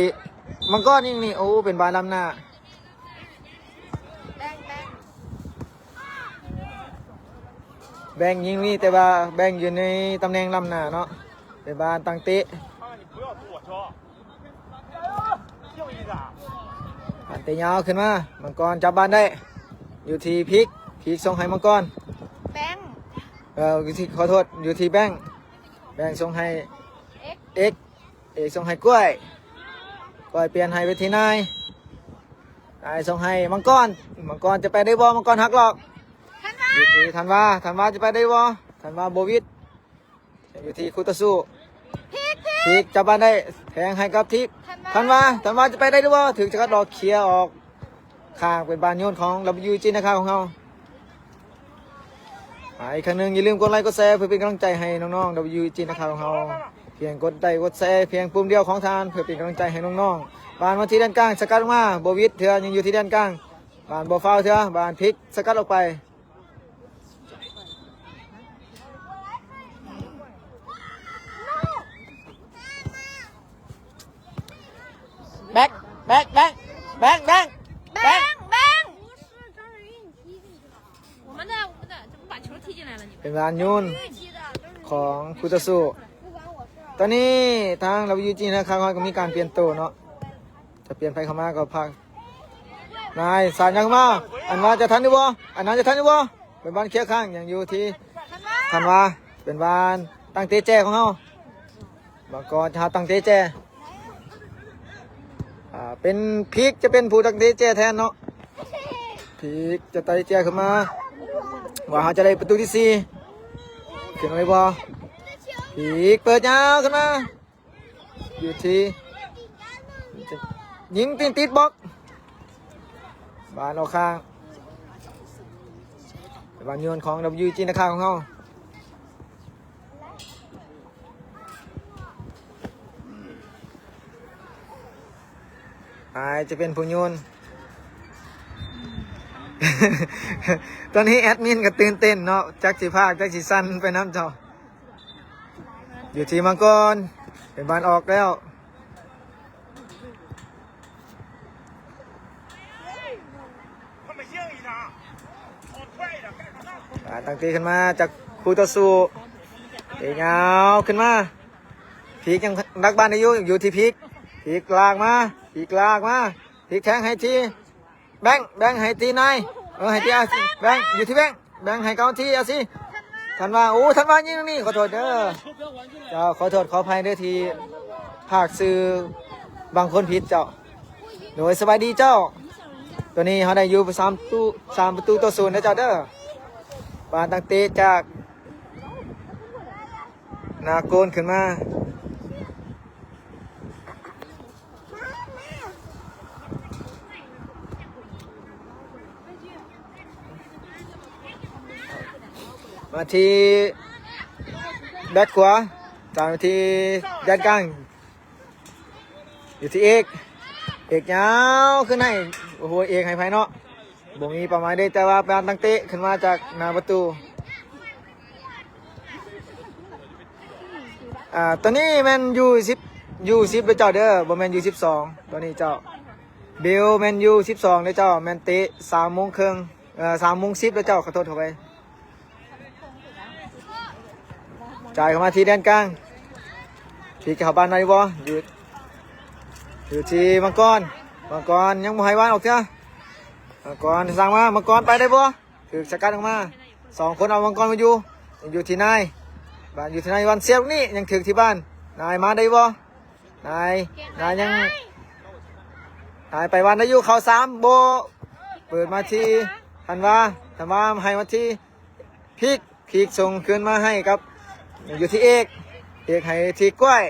ມັງກອນຍິງນີ້ ໂອ້ ເປັນບານລ້ຳໜ້າ ແບງ ແບງ ແບງຍິງນີ້ ແຕ່ວ່າແບງຢູ່ໃນຕຳແໜ່ງລ້ຳໜ້າເນາະ ເປັນບານຕັ້ງເຕະ. ບານເຕະຍາວຂຶ້ນມາ ມັງກອນຈັບບານໄດ້ ຢູ່ທີ່ພິກ ພິກສົ່ງໃຫ້ມັງກອນ ແບງ ເອີ ຢູ່ທີ່ ຂໍໂທດ ຢູ່ທີ່ແບງ ແບງສົ່ງໃຫ້ເອກ ເອກ ເອກສົ່ງໃຫ້ກ້ວຍ ກ້ວຍປ່ຽນໃຫ້ໄປທີ່ນາຍ ນາຍສົ່ງໃຫ້ມັງກອນ ມັງກອນຈະໄປໄດ້ບໍ່? ມັງກອນຫັກຫຼອກ ທັນວາ ຢູ່ທີ່ທັນວາ ທັນວາຈະໄປໄດ້ບໍ່? ທັນວາບໍ່ຫວິດ ຢູ່ທີ່ຄູ່ຕໍ່ສູ້ ພິກ ພິກຈັບບານໄດ້ ແທງໃຫ້ກັບທິກ ທັນວາ ທັນວາຈະໄປໄດ້ຫຼືບໍ່? ຖືກສະກັດອອກ ເຄຍອອກຂ້າງ ເປັນບານໂຍນຂອງ W G ນະຄາຂອງເຮົາ. ອ່າ ອີກຄັ້ງໜຶ່ງ ຢ່າລືມກົດໄລກົດແຊ ເພື່ອເປັນກຳລັງໃຈໃຫ້ນ້ອງໆ W G ນະຄາຂອງເຮົາ ພຽງກົດໄລກົດແຊ ພຽງປຸ່ມດຽວຂອງທ່ານ ເພື່ອເປັນກຳລັງໃຈໃຫ້ນ້ອງໆ. ບານມາທີ່ແດນກາງ ສະກັດອອກມາ ບໍ່ຫວິດເທື່ອ ຍັງຢູ່ທີ່ແດນກາງ ບານບໍ່ຟາວເທື່ອ ບານພິກສະກັດອອກໄປ. ແບັກ ແບັກ ແບັກ ແບັກ ແບັກ ແບັກ ແບັກ 我们的，我们的，怎么把球踢进来了？你们 ເປັນບານໂຍນຂອງຄູ່ຕໍ່ສູ້. ຕອນນີ້ທາງ W G ນະຄາຂອງເຮົາກໍມີການປ່ຽນໂຕເນາະ ຈະປ່ຽນໃຜເຂົ້າມາກໍພັກ ນາຍສາດຍັງມາ ອັນວາຈະທັນຢູ່ບໍ່? ອັນນາຈະທັນຢູ່ບໍ່? ເປັນບານເຄຍຂ້າງ ຍັງຢູ່ທີ່ທັນວາ ເປັນບານຕັ້ງເຕະແຈຂອງເຮົາ ບາງກອນຈະຮັບຕັ້ງເຕະແຈ ອ່າ ເປັນ ພິກຈະເປັນຜູ້ຕັ້ງເຕະແຈແທນເນາະ ພິກຈະໄຕ່ແຈຂຶ້ນມາ ວ່າເຮົາຈະໄດ້ປະຕູທີສີ່ ຂຶ້ນມາໄດ້ບໍ່? ພິກເປີດຍາວຂຶ້ນມາ ຢູ່ທີ່ ຍິງຕີນຕິດບລັອກ ບານອອກຂ້າງ ບານໂຍນຂອງ W G ນະຄາຂອງເຮົາ. ອາຍຈະເປັນຜູ້ໂຍນ. ຕອນນີ້ແອດມິນກໍຕື່ນເຕັ້ນເນາະ, ຈັກຊິພາກ ຈັກຊິສັ່ນໄປນຳເຈົ້າ. ຢູ່ທີ່ມັງກອນ ເປັນບານອອກແລ້ວ. ອາ ຕັ້ງຕີຂຶ້ນມາຈາກຄູ່ຕໍ່ສູ້ ເຕະຍາວຂຶ້ນມາ. ພິກຍັງດັກບານໄດ້ຢູ່, ຢູ່ທີ່ພິກ, ພິກລາກມາ, ພິກລາກມາ, ພິກແທງໃຫ້ທີ່ ແບງ, ແບງໃຫ້ທີ່ນາຍ, ເອີ ໃຫ້ທີ່ອາຊີ, ແບງ ຢູ່ທີ່ແບງ, ແບງໃຫ້ເຂົ້າທີ່ອາຊີ. ທັນວາ, ໂອ້ ທັນວາຍິງນີ້, ຂໍໂທດເດີ. ເຈົ້າ ຂໍໂທດຂໍອະໄພເດີທີ່ພາກຊື່ບາງຄົນຜິດເຈົ້າ. ໂດຍ ສະບາຍດີເຈົ້າ. ໂຕນີ້ເຮົາໄດ້ຢູ່ສາມປະຕູ, ສາມປະຕູຕໍ່ສູນເດີເຈົ້າເດີ. ບານຕັ້ງເຕະຈາກໜ້າໂກນຂຶ້ນມາ. ມາທີ່ແບັກຂວາ, ຈາກທີ່ແດນກາງ ຢູ່ທີ່ເອກ, ເອກຍາວຂຶ້ນໃຫ້, ໂອ້ໂຫ ເອກໃຫ້ໃຜເນາະ? ບໍ່ມີເປົ້າໝາຍເດ້, ແຕ່ວ່າບານຕັ້ງເຕະຂຶ້ນມາຈາກໜ້າປະຕູ. ອ່າ ຕອນນີ້ແມ່ນຢູ່ສິບ, ຢູ່ສິບເດີເຈົ້າເດີ, ບໍ່ແມ່ນຢູ່ສິບສອງ. ຕອນນີ້ເຈົ້າ ເບວແມ່ນຢູ່ສິບສອງເດີເຈົ້າ, ແມ່ນເຕະສາມໂມງເຄິ່ງ, ເອີ ສາມໂມງສິບເດີເຈົ້າ, ຂໍໂທດເຂົ້າໄປ. ຈ່າຍເຂົ້າມາທີ່ແດນກາງ, ທີ່ຈະເຂົ້າບານໄດ້ບໍ່? ຢູ່, ຢູ່ທີ່ມັງກອນ, ມັງກອນຍັງບໍ່ໃຫ້ວານອອກເທື່ອ. ມັງກອນສ້າງມາ, ມັງກອນໄປໄດ້ບໍ່? ຖືກສະກັດອອກມາ, ສອງຄົນເອົາມັງກອນມາຢູ່, ຍັງຢູ່ທີ່ນາຍ, ບານຢູ່ທີ່ນາຍ, ວັນເຊບນີ້ຍັງຖືກທີ່ບານ, ນາຍມາໄດ້ບໍ່? ນາຍ, ນາຍຍັງ, ນາຍໄປວານໄດ້ຢູ່, ເຂົ້າສາມບໍ່, ເປີດມາທີ່ທັນວາ, ທັນວາໃຫ້ມາທີ່ພິກ, ພິກສົ່ງຄືນມາໃຫ້ກັບ, ຢູ່ທີ່ເອກ, ເອກໃຫ້ທີ່ກ້ວຍ,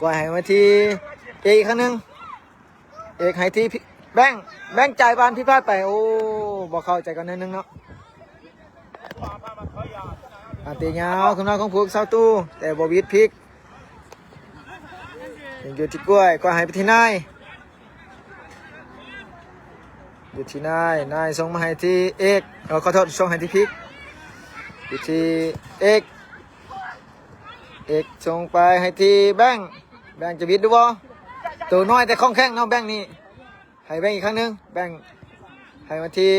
ກ້ວຍໃຫ້ມາທີ່ເອກອີກຄັ້ງໜຶ່ງ. ເອກໃຫ້ທີ່ແບງ, ແບງຈ່າຍບານຜິດພາດໄປ, ໂອ້ ບໍ່ເຂົ້າໃຈກັນໜ້ອຍໜຶ່ງເນາະ. ອາ ເຕະຍາວຂຶ້ນມາຂອງຜູ້ສາວຕູ້, ແຕ່ບໍ່ຫວິດພິກ, ຍັງຢູ່ທີ່ກ້ວຍ, ກ້ວຍໃຫ້ໄປທີ່ນາຍ, ຢູ່ທີ່ນາຍ, ນາຍສົ່ງມາໃຫ້ທີ່ເອກ, ເອີ ຂໍໂທດ, ສົ່ງໃຫ້ທີ່ພິກ, ຢູ່ທີ່ເອກ. ເອກສົ່ງໄປໃຫ້ທີ່ແບງ, ແບງຈະຫວິດຫຼືບໍ່? ໂຕນ້ອຍແຕ່ຄ່ອງແຂງເນາະແບງນີ້, ໃຫ້ແບງອີກຄັ້ງໜຶ່ງ, ແບງໃຫ້ມາທີ່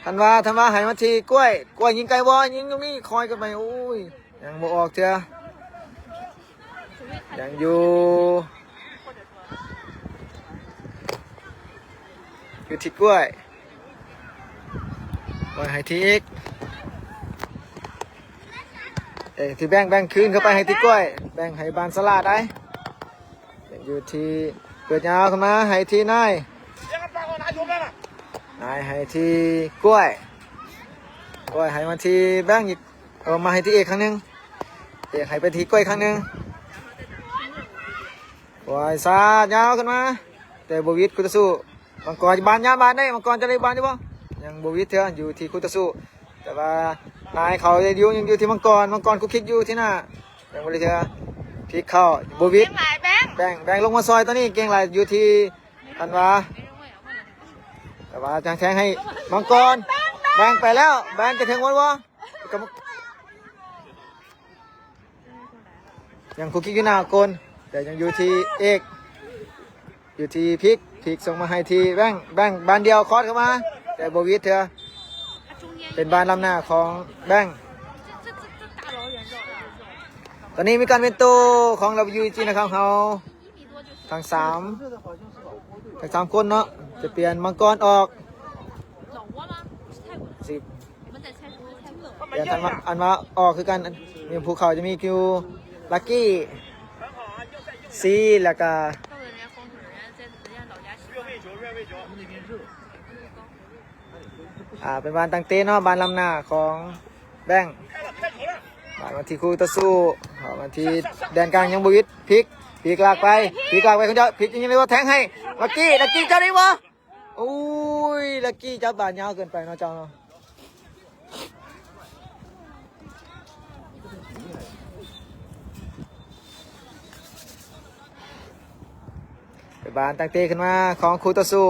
ທັນວາ, ທັນວາໃຫ້ມາທີ່ກ້ວຍ, ກ້ວຍຍິງໄກບໍ່? ຍິງຕົງນີ້, ຄອຍກັນໄປ, ໂອ້ຍ ຍັງບໍ່ອອກເທື່ອ, ຍັງຢູ່ ຢູ່ທີ່ກ້ວຍ, ປ່ອຍໃຫ້ທີ່ເອກ, ເອກທີ່ແບງ, ແບງຄືນເຂົ້າໄປໃຫ້ທີ່ກ້ວຍ, ແບງໃຫ້ບານສະຫຼາດໄດ້, ເປັນຢູ່ທີ່ເປີດຍາວຂຶ້ນມາໃຫ້ທີ່ນາຍ, ນາຍໃຫ້ທີ່ກ້ວຍ, ກ້ວຍໃຫ້ມາທີ່ແບງອີກ, ເອົາມາໃຫ້ທີ່ເອກຄັ້ງໜຶ່ງ, ເອກໃຫ້ໄປທີ່ກ້ວຍຄັ້ງໜຶ່ງ. ໂອ້ຍ ສາດຍາວຂຶ້ນມາ, ແຕ່ບໍ່ຫວິດຄູ່ຕໍ່ສູ້. ມັງກອນບານຍາມບານໄດ້, ມັງກອນຈະໄດ້ບານຢູ່ບໍ່? ຍັງບໍ່ຫວິດເທື່ອ, ຢູ່ທີ່ຄູ່ຕໍ່ສູ້. ແຕ່ວ່ານາຍເຂົາໄດ້ຢູ່, ຍັງຢູ່ທີ່ມັງກອນ, ມັງກອນຄຸກຄິກຢູ່ທີ່ໜ້າ, ຍັງບໍ່ໄດ້ເທື່ອ. ພິກເຂົ້າ, ບໍ່ຫວິດ, ແບງ, ແບງລົງມາຊ່ອຍ, ຕອນນີ້ເກັ່ງຫຼາຍ, ຢູ່ທີ່ທັນວາ, ແຕ່ວ່າຍັງແທງໃຫ້ມັງກອນ, ແບງໄປແລ້ວ, ແບງຈະເຖິງວັນບໍ່? ຍັງຄຸກຄິກຢູ່ໜ້າໂກນ, ແຕ່ຍັງຢູ່ທີ່ເອກ, ຢູ່ທີ່ພິກ, ພິກສົ່ງມາໃຫ້ທີ່ແບງ, ແບງບານດຽວຄອດເຂົ້າມາ, ແຕ່ບໍ່ຫວິດເທື່ອ, ເປັນບານລ້ຳໜ້າຂອງແບງ. ຕອນນີ້ມີການປ່ຽນໂຕຂອງ WEG ນະຄັບເຮົາ. ທັງສາມ, ທັງສາມຄົນເນາະ, ຈະປ່ຽນມັງກອນອອກ, ຊິປ່ຽນທັນວາ, ອັນວາອອກຄືກັນ. ມີພູເຂົາຈະມີຄິວ ລັກກີ້, ຊີ ແລ້ວກະ ອ່າ ເປັນບານຕັ້ງເຕະເນາະ, ບານລ້ຳໜ້າຂອງແບງ. ບານມາທີ່ຄູ່ຕໍ່ສູ້, ບານມາທີ່ແດນກາງ, ຍັງບໍ່ຫວິດ, ພິກ, ພິກລາກໄປ, ພິກລາກໄປຄົນດຽວ, ພິກຍັງໄດ້ບໍ່, ແທງໃຫ້ລັກກີ້, ລັກກີ້ເຈົ້າໄດ້ບໍ່? ໂອ້ຍ, ລັກກີ້ຈັບບານຍາວເກີນໄປເນາະເຈົ້າເນາະ. ເ ບານຕັ້ງເຕະຂຶ້ນມາຂອງຄູ່ຕໍ່ສູ້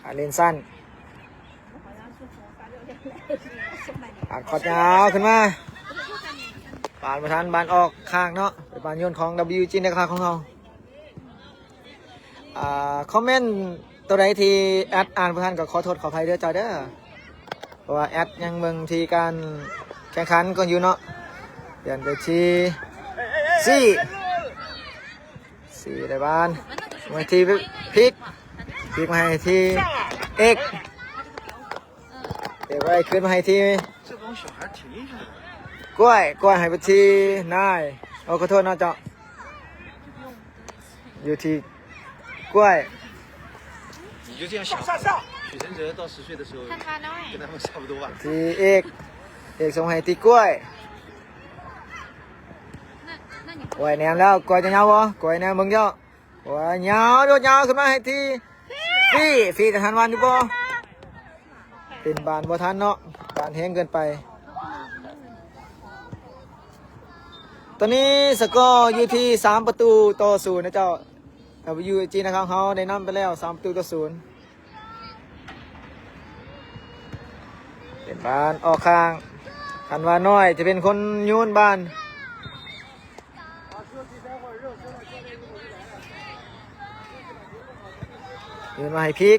ອາເລນສັນ ປາດຄອດຍາວຂຶ້ນມາ ປາດບໍ່ທັນ ບານອອກຂ້າງເນາະ ເປັນບານໂຍນຂອງ WG ໃນຄາຂອງເຮົາ. ອ່າ ຄອມເມັນຕົວໃດທີ່ແອັດອ່ານບໍ່ທັນກໍຂໍໂທດຂໍອະໄພເດີເຈົ້າເດີ ເພາະວ່າແອັດຍັງເບິ່ງທີ່ການແຂ່ງຂັນກ່ອນຢູ່ເນາະ. ປ່ຽນໄປທີ່ ຊີ ຊີໄດ້ບານ ມາທີ່ ພິກ ພິກມາໃຫ້ທີ່ ເອກ ເອກໄວ້ຄືນມາໃຫ້ທີ່ ກ້ວຍ ກ້ວຍໃຫ້ໄປທີ່ ນາຍ ໂອ້ ຂໍໂທດເນາະເຈົ້າ ຢູ່ທີ່ ກ້ວຍ 你就这样想吧。许承哲到十岁的时候，跟他们差不多吧。 ທີ່ເອກ ເອກສົ່ງໃຫ້ທີ່ກ້ວຍ ກ້ວຍແນມແລ້ວ ກ້ວຍຈະຍາວບໍ່? ກ້ວຍແນມເບິ່ງເຈົ້າ ກ້ວຍຍາວ ໂດດຍາວຂຶ້ນມາໃຫ້ທີ່ ຟີ ຟີ ຈະທັນວານຢູ່ບໍ່? ເປັນບານບໍ່ທັນເນາະ ບານແຮງເກີນໄປ. ຕອນນີ້ສະກໍຢູ່ທີ່ສາມປະຕູຕໍ່ສູນນະເຈົ້າ WG ນະຄອນເຮົາໄດ້ນຳໄປແລ້ວສາມປະຕູຕໍ່ສູນ. ເປັນບານອອກຂ້າງ ຄັນວານ້ອຍຈະເປັນຄົນໂຍນບານ ໂຍນມາໃຫ້ພິກ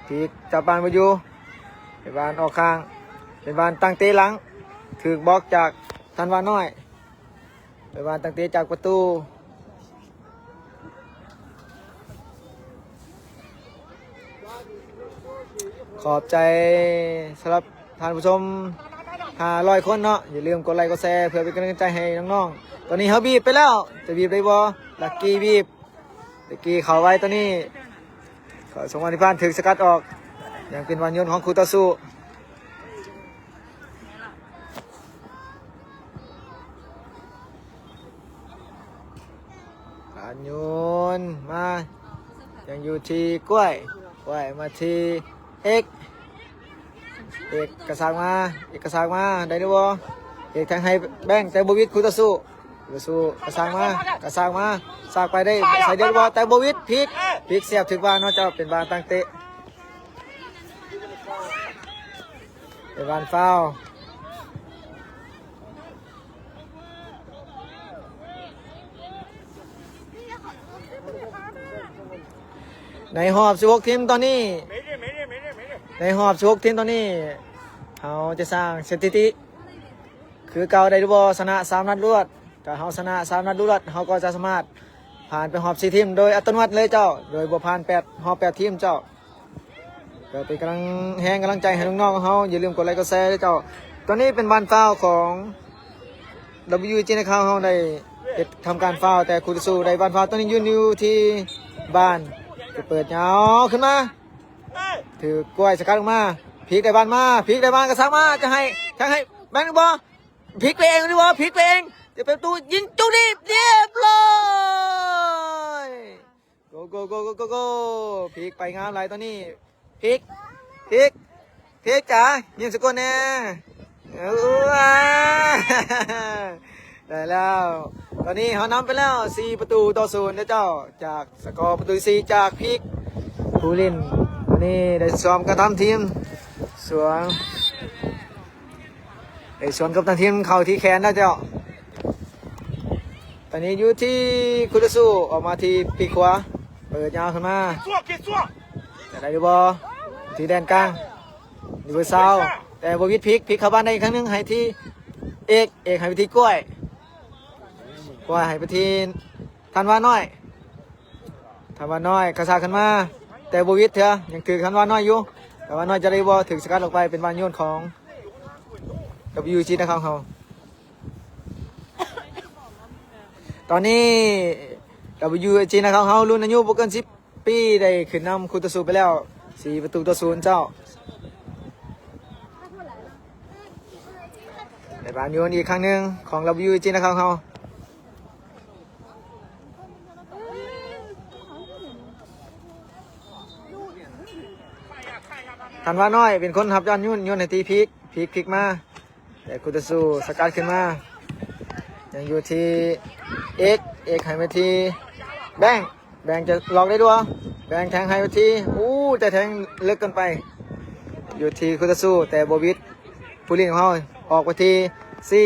ພິກຈັບບານບໍ່ຢູ່ ເປັນບານອອກຂ້າງ ເປັນບານຕັ້ງເຕະຫຼັງ ຖືກບລັອກຈາກທັນວານ້ອຍ. ໄປວານຕັ້ງເຕະຈາກປະຕູ. ຂອບໃຈສຳລັບທ່ານຜູ້ຊົມຫ້າຮ້ອຍຄົນເນາະ, ຢ່າລືມກົດໄລກົດແຊເພື່ອເປັນກຳລັງໃຈໃຫ້ນ້ອງໆ. ຕອນນີ້ເຮົາບີບໄປແລ້ວ, ຈະບີບໄດ້ບໍ່? ລັກກີບີບ, ລັກກີເຂົ້າໄວຕອນນີ້. ເຂົ້າສອງບານທີ່ຜ່ານຖືກສະກັດອອກ, ຍັງເປັນບານໂຍນຂອງຄູ່ຕໍ່ສູ້. ການໂຍນມາ ຍັງຢູ່ທີ່ກ້ວຍ, ກ້ວຍມາທີ່ເອກ, ເອກກະຊາກມາ, ເອກກະຊາກມາ ໄດ້ຫຼືບໍ່? ເອກແທງໃຫ້ແບງ ແຕ່ບໍ່ຫວິດຄູ່ຕໍ່ສູ້. ກະຊາກມາ, ກະຊາກມາ, ສາກໄປໄດ້ໃສ່ເດີບໍ່? ແຕ່ບໍ່ຫວິດ, ພິກ, ພິກສຽບຖືກບານເນາະ, ເຈົ້າເປັນບານຕັ້ງເຕະ. ເປັນບານຟາວ. ໃນຮອບສິບຫົກທີມຕອນນີ້, ໃນຮອບສິບຫົກທີມຕອນນີ້, ເຮົາຈະສ້າງສະຖິຕິຄືເກົ່າໄດ້ຫຼືບໍ່? ຊະນະສາມນັດລວດ. ຖ້າເຮົາຊະນະສາມນັດລວດ, ເຮົາກໍຈະສາມາດຜ່ານໄປຮອບສີ່ທີມໂດຍອັດຕະໂນມັດເລີຍເຈົ້າ, ໂດຍບໍ່ຜ່ານແປດ, ຮອບແປດທີມເຈົ້າ. ກໍເປັນກຳລັງແຮງກຳລັງໃຈໃຫ້ນ້ອງໆເຮົາ, ຢ່າລືມກົດໄລກົດແຊເດີເຈົ້າ. ຕອນນີ້ເປັນບານຟາວຂອງ WG ນະຄອນເຮົາໄດ້ເຮັດທຳການຟາວ, ແຕ່ຄູ່ຕໍ່ສູ້ໄດ້ບານຟາວ. ຕອນນີ້ຢືນຢູ່ທີ່ບານ, ຈະເປີດຍາວຂຶ້ນມາ, ຖືກກ້ວຍສະກັດອອກມາ. ພິກໄດ້ບານມາ, ພິກໄດ້ບານກະຊາກມາ, ຈະໃຫ້ ຈະໃຫ້ແບງຫຼືບໍ່? ພິກໄປເອງຫຼືບໍ່? ພິກໄປເອງ, ຈະເປັນປະຕູຍິງຈຸດນີ້ ຮຽບຮ້ອຍ. ໂກ ໂກ ໂກ ໂກ ໂກ ໂກ. ພິກໄປງາມຫຼາຍຕອນນີ້. ພິກ, ພິກ, ພິກຈ໋າ, ຍິງສະກົດແດ່. ເອີ ໄດ້ແລ້ວ. ຕອນນີ້ເຮົານຳໄປແລ້ວສີ່ປະຕູຕໍ່ສູນເດີເຈົ້າ, ຈາກສະກໍປະຕູສີ່ຈາກພິກ. ຜູ້ຫຼິ້ນຕອນນີ້ໄດ້ສວມກັບທາງທີມ, ສວມ ໄດ້ສວນກັບທາງທີມເຂົ້າທີ່ແຂນແລ້ວເຈົ້າ. ຕອນນີ້ຢູ່ທີ່ຄູ່ຕໍ່ສູ້, ອອກມາທີ່ປີກຂວາ, ເປີດຍາວຂຶ້ນມາ. ຈະໄດ້ຫຼືບໍ່? ທີ່ແດນກາງ, ຢູ່ເບີຊາວ, ແຕ່ບໍ່ຫວິດ, ພິກ, ພິກເຂົ້າບ້ານໄດ້ອີກຄັ້ງໜຶ່ງ, ໃຫ້ທີ່ເອກ, ເອກໃຫ້ໄປທີ່ກ້ວຍ, ກ້ວຍໃຫ້ໄປທີ່ທັນວານ້ອຍ. ທັນວານ້ອຍກະຊາກຂຶ້ນມາ, ແຕ່ບໍ່ຫວິດເທື່ອ, ຍັງຖືກທັນວານ້ອຍຢູ່. ທັນວານ້ອຍຈະໄດ້ບໍ່? ຖືກສະກັດອອກໄປ, ເປັນບານໂຍນຂອງ WG ນະຄອນເຮົາ. ຕອນນີ້ WG ນະຄອນເຮົາ ລຸ້ນອາຍຸບໍ່ເກີນສິບປີ ໄດ້ຂຶ້ນນຳຄູ່ຕໍ່ສູ້ໄປແລ້ວ ສີ່ປະຕູຕໍ່ສູນເຈົ້າ. ໄດ້ບານໂຍນອີກຄັ້ງໜຶ່ງຂອງ WG ນະຄອນເຮົາ. ທັນວານ້ອຍເປັນຄົນຮັບຍ້ອນໂຍນ, ໂຍນໃຫ້ທີ່ພິກ, ພິກ, ພິກມາ, ແຕ່ຄູ່ຕໍ່ສູ້ສະກັດຂຶ້ນມາ, ຍັງຢູ່ທີ່ເອກ, ເອກໃຫ້ໄປທີ່ແບງ ແບງຈະລັອກໄດ້ບໍ່? ແບງແທງໃຫ້ໄປທີ່ ໂອ້ ແຕ່ແທງເລິກເກີນໄປ ຢູ່ທີ່ຄຸຕາຊູ ແຕ່ບໍ່ຫວິດ ຜູ້ຫຼິ້ນຂອງເຮົາອອກໄປທີ່ຊີ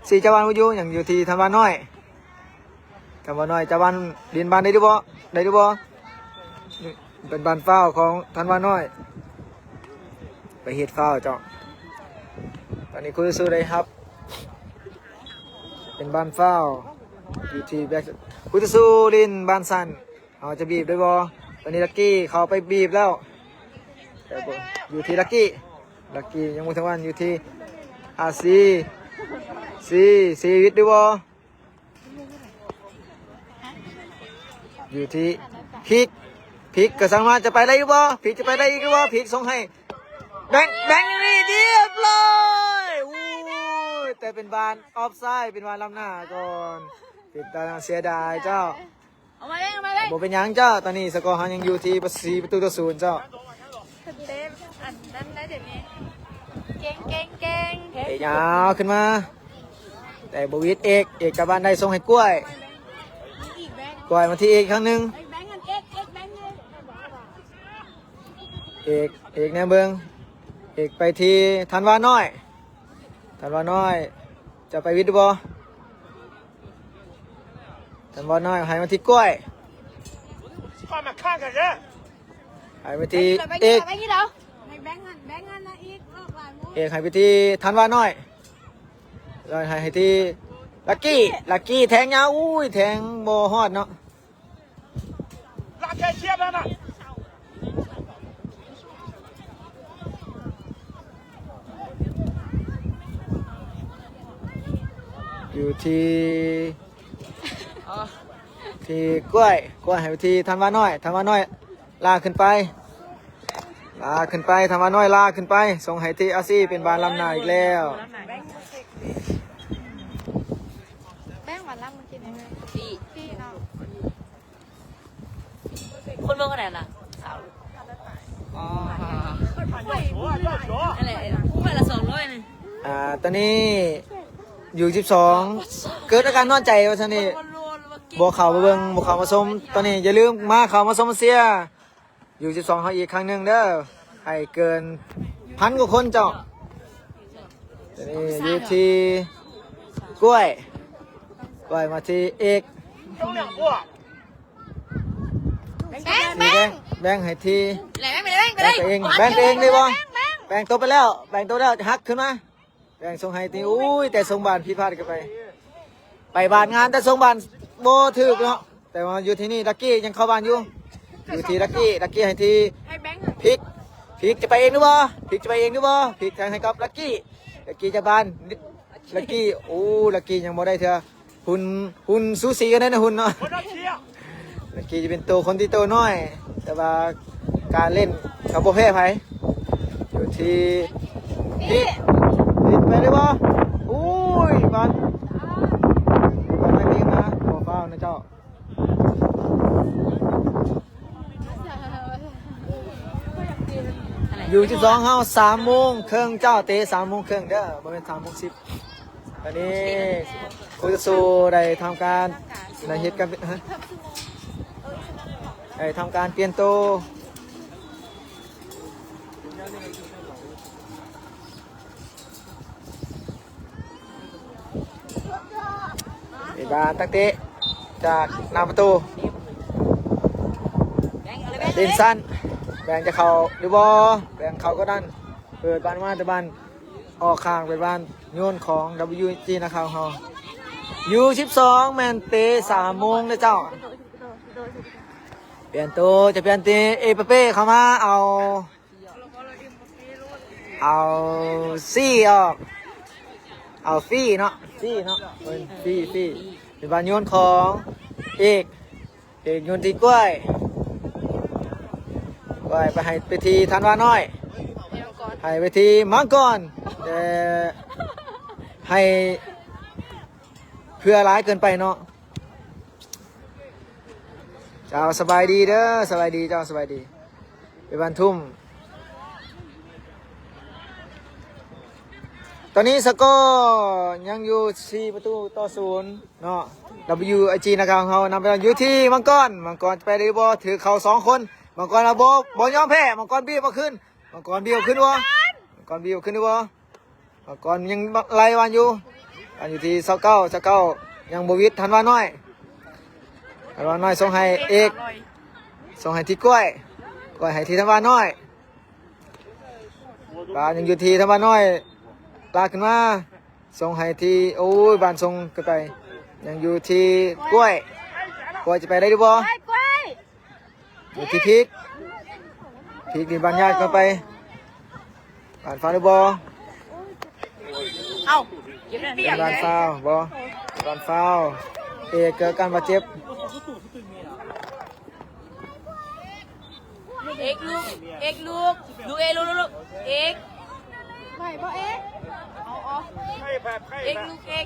ຊີຈາວານບໍ່ຢູ່ ຍັງຢູ່ທີ່ທັນວານ້ອຍ ທັນວານ້ອຍ ຈາວານຫຼິ້ນບານໄດ້ຫຼືບໍ່? ໄດ້ຫຼືບໍ່? ເປັນບານຟາວຂອງທັນວານ້ອຍ ໄປເຮັດຟາວເຈົ້າ. ຕອນນີ້ຄຸຕາຊູໄດ້ຮັບ ເປັນບານຟາວຢູ່ທີ່ແບັກ ຄຸຕາຊູຫຼິ້ນບານສັ້ນ ເຮົາຈະບີບໄດ້ບໍ່? ຕອນນີ້ລັກກີ້ເຂົ້າໄປບີບແລ້ວ ແຕ່ບໍ່ ຢູ່ທີ່ລັກກີ້ ລັກກີ້ຍັງບໍ່ທັນວານ ຢູ່ທີ່ອາຊີ ຊີ ຊີວິດໄດ້ບໍ່? ຢູ່ທີ່ພິກ ພິກກໍສ້າງມາ ຈະໄປໄດ້ຢູ່ບໍ່? ພິກຈະໄປໄດ້ອີກຫຼືບໍ່? ພິກສົ່ງໃຫ້ແບງ ແບງນີ້ ຮຽບຮ້ອຍ ໂອ້ຍ ແຕ່ເປັນບານອອບໄຊ ເປັນບານລ້ຳໜ້າກ່ອນ ເປັນຕາເສຍດາຍເຈົ້າ. ເອົາມາເລີຍ ເອົາມາເລີຍ ບໍ່ເປັນຫຍັງເຈົ້າ. ຕອນນີ້ສະກໍເຮົາຍັງຢູ່ທີ່ສີ່ປະຕູຕໍ່ສູນເຈົ້າ. ເຕັມອັນນັ້ນໄດ້ດຽວນີ້ ເກັ່ງ ເກັ່ງ ເກັ່ງ ເອກຍາວຂຶ້ນມາ ແຕ່ບໍ່ຫວິດເອກ ເອກກັບບ້ານໄດ້ ສົ່ງໃຫ້ກ້ວຍ ມີອີກແບງ ກ້ວຍມາທີ່ເອກອີກຄັ້ງໜຶ່ງ ເອກແບງ ເອກ ເອກແບງ ເອກ ເອກແນມເບິ່ງ ເອກໄປທີ່ທັນວານ້ອຍ ທັນວານ້ອຍ ຈະໄປຫວິດຫຼືບໍ່? ທັນວານ້ອຍໃຫ້ມາທີ່ກ້ວຍ ໃຫ້ມາທີ່ເອກ ເອກໃຫ້ໄປທີ່ທັນວານ້ອຍ ແລ້ວໃຫ້ ໃຫ້ທີ່ລັກກີ້ ລັກກີ້ແທງຍາວ ອຸ້ຍ ແທງບໍ່ຮອດເນາະ. ຢູ່ທີ່ ທີ່ກ້ວຍ ກ້ວຍໃຫ້ທີ່ທັນວານ້ອຍ ທັນວານ້ອຍ ລາກຂຶ້ນໄປ ລາກຂຶ້ນໄປ ທຳມານ້ອຍລາກຂຶ້ນໄປ ສົ່ງໃຫ້ທີ່ອາຊີ ເປັນບານລ້ຳໜ້າອີກແລ້ວ. ແບງວ່າລຳມັນກິນຫຍັງ? ປີ້ ປີ້ເນາະ. ຄົນເມືອງອັນໃດລະ? ສາວ ອໍ ນັ້ນແຫຼະ ຜູ້ໄປລະສອງຮ້ອຍນີ້. ອ່າ ຕອນນີ້ຢູສິບສອງ ເກີດອາການນອນໃຈວ່າຊັ້ນນີ້ ບໍ່ເຂົ້າມາເບິ່ງ ບໍ່ເຂົ້າມາຊົມ. ຕອນນີ້ຢ່າລືມມາ ເຂົ້າມາຊົມມາເຊຍ ຢູສິບສອງເຮົາອີກຄັ້ງໜຶ່ງເດີ ໃຫ້ເກີນພັນກວ່າຄົນເຈົ້າ. ຕອນນີ້ຢູ່ທີ່ກ້ວຍ ກ້ວຍມາທີ່ເອກ ແບງ ແບງ ແບງໃຫ້ທີ່ ແບງ ແບງ ແບງ ແບງຕົບໄປແລ້ວ ແບງຕົບແລ້ວ ຫັກຂຶ້ນມາ ແບງສົ່ງໃຫ້ທີ່ ອຸ້ຍ ແຕ່ສົ່ງບານຜິດພາດເກີນໄປ ໄປບານງາມ ແຕ່ສົ່ງບານບໍ່ຖືກເນາະ. ແຕ່ວ່າຢູ່ທີ່ນີ້ ລັກກີ້ຍັງເຂົ້າບານຢູ່ ຢູ່ທີ່ລັກກີ້ ລັກກີ້ໃຫ້ທີ່ພິກ ພິກຈະໄປເອງຫຼືບໍ່? ພິກຈະໄປເອງຫຼືບໍ່? ພິກແທງໃຫ້ກັບລັກກີ້ ລັກກີ້ຈະບານ ລັກກີ້ ໂອ້ ລັກກີ້ຍັງບໍ່ໄດ້ເທື່ອ. ຫຸ່ນ ຫຸ່ນສູສີກັນເດ້ນະ ຫຸ່ນເນາະ. ລັກກີ້ຈະເປັນໂຕຄົນທີ່ໂຕນ້ອຍ ແຕ່ວ່າການເລ່ນກໍບໍ່ແພ້ໃຜ. ຢູ່ທີ່ ພິກ ພິກໄປໄດ້ບໍ່? ໂອ້ຍ ບານ ບານນັກເຕະມາ ບໍ່ຟາວນະເຈົ້າ. ຢູສິບສອງເຮົາສາມໂມງເຄິ່ງເຈົ້າ ເຕະສາມໂມງເຄິ່ງເດີ ບໍ່ແມ່ນສາມໂມງສິບ. ຕອນນີ້ຄູເຈຊູໄດ້ທຳການ ໄດ້ເຮັດການ ຮະ ໄດ້ທຳການປ່ຽນໂຕ. ເປັນບານຕັ້ງເຕະຈາກໜ້າປະຕູ ເດນສັນ ແບງຈະເຂົ້າຫຼືບໍ່? ແບງເຂົ້າກໍນັ້ນ ເປີດບານມາ ແຕ່ບານອອກຂ້າງ ເປັນບານໂຍນຂອງ WG ນະຄາວເຮົາ. ຢູສິບສອງ ແມ່ນເຕະສາມໂມງເດີເຈົ້າ. ປ່ຽນໂຕ ຈະປ່ຽນທີ່ເອເປເປ້ເຂົ້າມາ ເອົາ ເອົາຊີອອກ ເອົາຟີເນາະ ຟີເນາະ ເປັນຟີ ຟີ ເປັນບານໂຍນຂອງເອກ ເອກໂຍນທີ່ກ້ວຍ ກ້ວຍໄປໃຫ້ໄປທີ່ທັນວານ້ອຍ ໃຫ້ໄປທີ່ມັງກອນ ແຕ່ໃຫ້ເພື່ອຫຼາຍເກີນໄປເນາະ. ເຈົ້າ ສະບາຍດີເດີ ສະບາຍດີເຈົ້າ ສະບາຍດີ ເປັນບ້ານທຸ່ມ. ຕອນນີ້ສະກໍຍັງຢູ່ສີ່ປະຕູຕໍ່ສູນເນາະ WIG ນາຄາຂອງເຮົານຳໄປແລ້ວ ຢູ່ທີ່ມັງກອນ ມັງກອນຈະໄປໄດ້ບໍ່ ຖືກເຂົາສອງຄົນ ມັງກອນເອົາບໍ່ ບໍ່ຍອມແພ້ ມັງກອນບີບເອົາຄືນ ມັງກອນບີບເອົາຄືນບໍ່ ມັງກອນບີບເອົາຄືນໄດ້ບໍ່ ມັງກອນຍັງໄລ່ບານຢູ່ ບານຢູ່ທີ່ຊາວເກົ້າ ຊາວເກົ້າຍັງບໍ່ຫວິດ ທັນວານ້ອຍ ທັນວານ້ອຍສົ່ງໃຫ້ເອກ ສົ່ງໃຫ້ທີ່ກ້ວຍ ກ້ວຍໃຫ້ທີ່ທັນວານ້ອຍ ບານຍັງຢູ່ທີ່ທັນວານ້ອຍ ລາກຂຶ້ນມາ ສົ່ງໃຫ້ທີ່ ໂອ້ຍ ບານສົ່ງຂຶ້ນໄປ ຍັງຢູ່ທີ່ກ້ວຍ ກ້ວຍຈະໄປໄດ້ຫຼືບໍ່ ກ້ວຍ ຢູ່ທີ່ພິກ ພິກນີ້ບານຍາດເຂົ້າໄປ ບານຟາວຫຼືບໍ່ ເອົ້າ ເປັນບານຟາວບໍ່ ບານຟາວ ເອກເກີດການບາດເຈັບ ເອກລູກ ເອກລູກ ລູກເອກ ລູກ ລູກ ລູກ ເອກ ໄດ້ບໍ່ເອກ ເອົາ ເອົາ ເອກລູກເອກ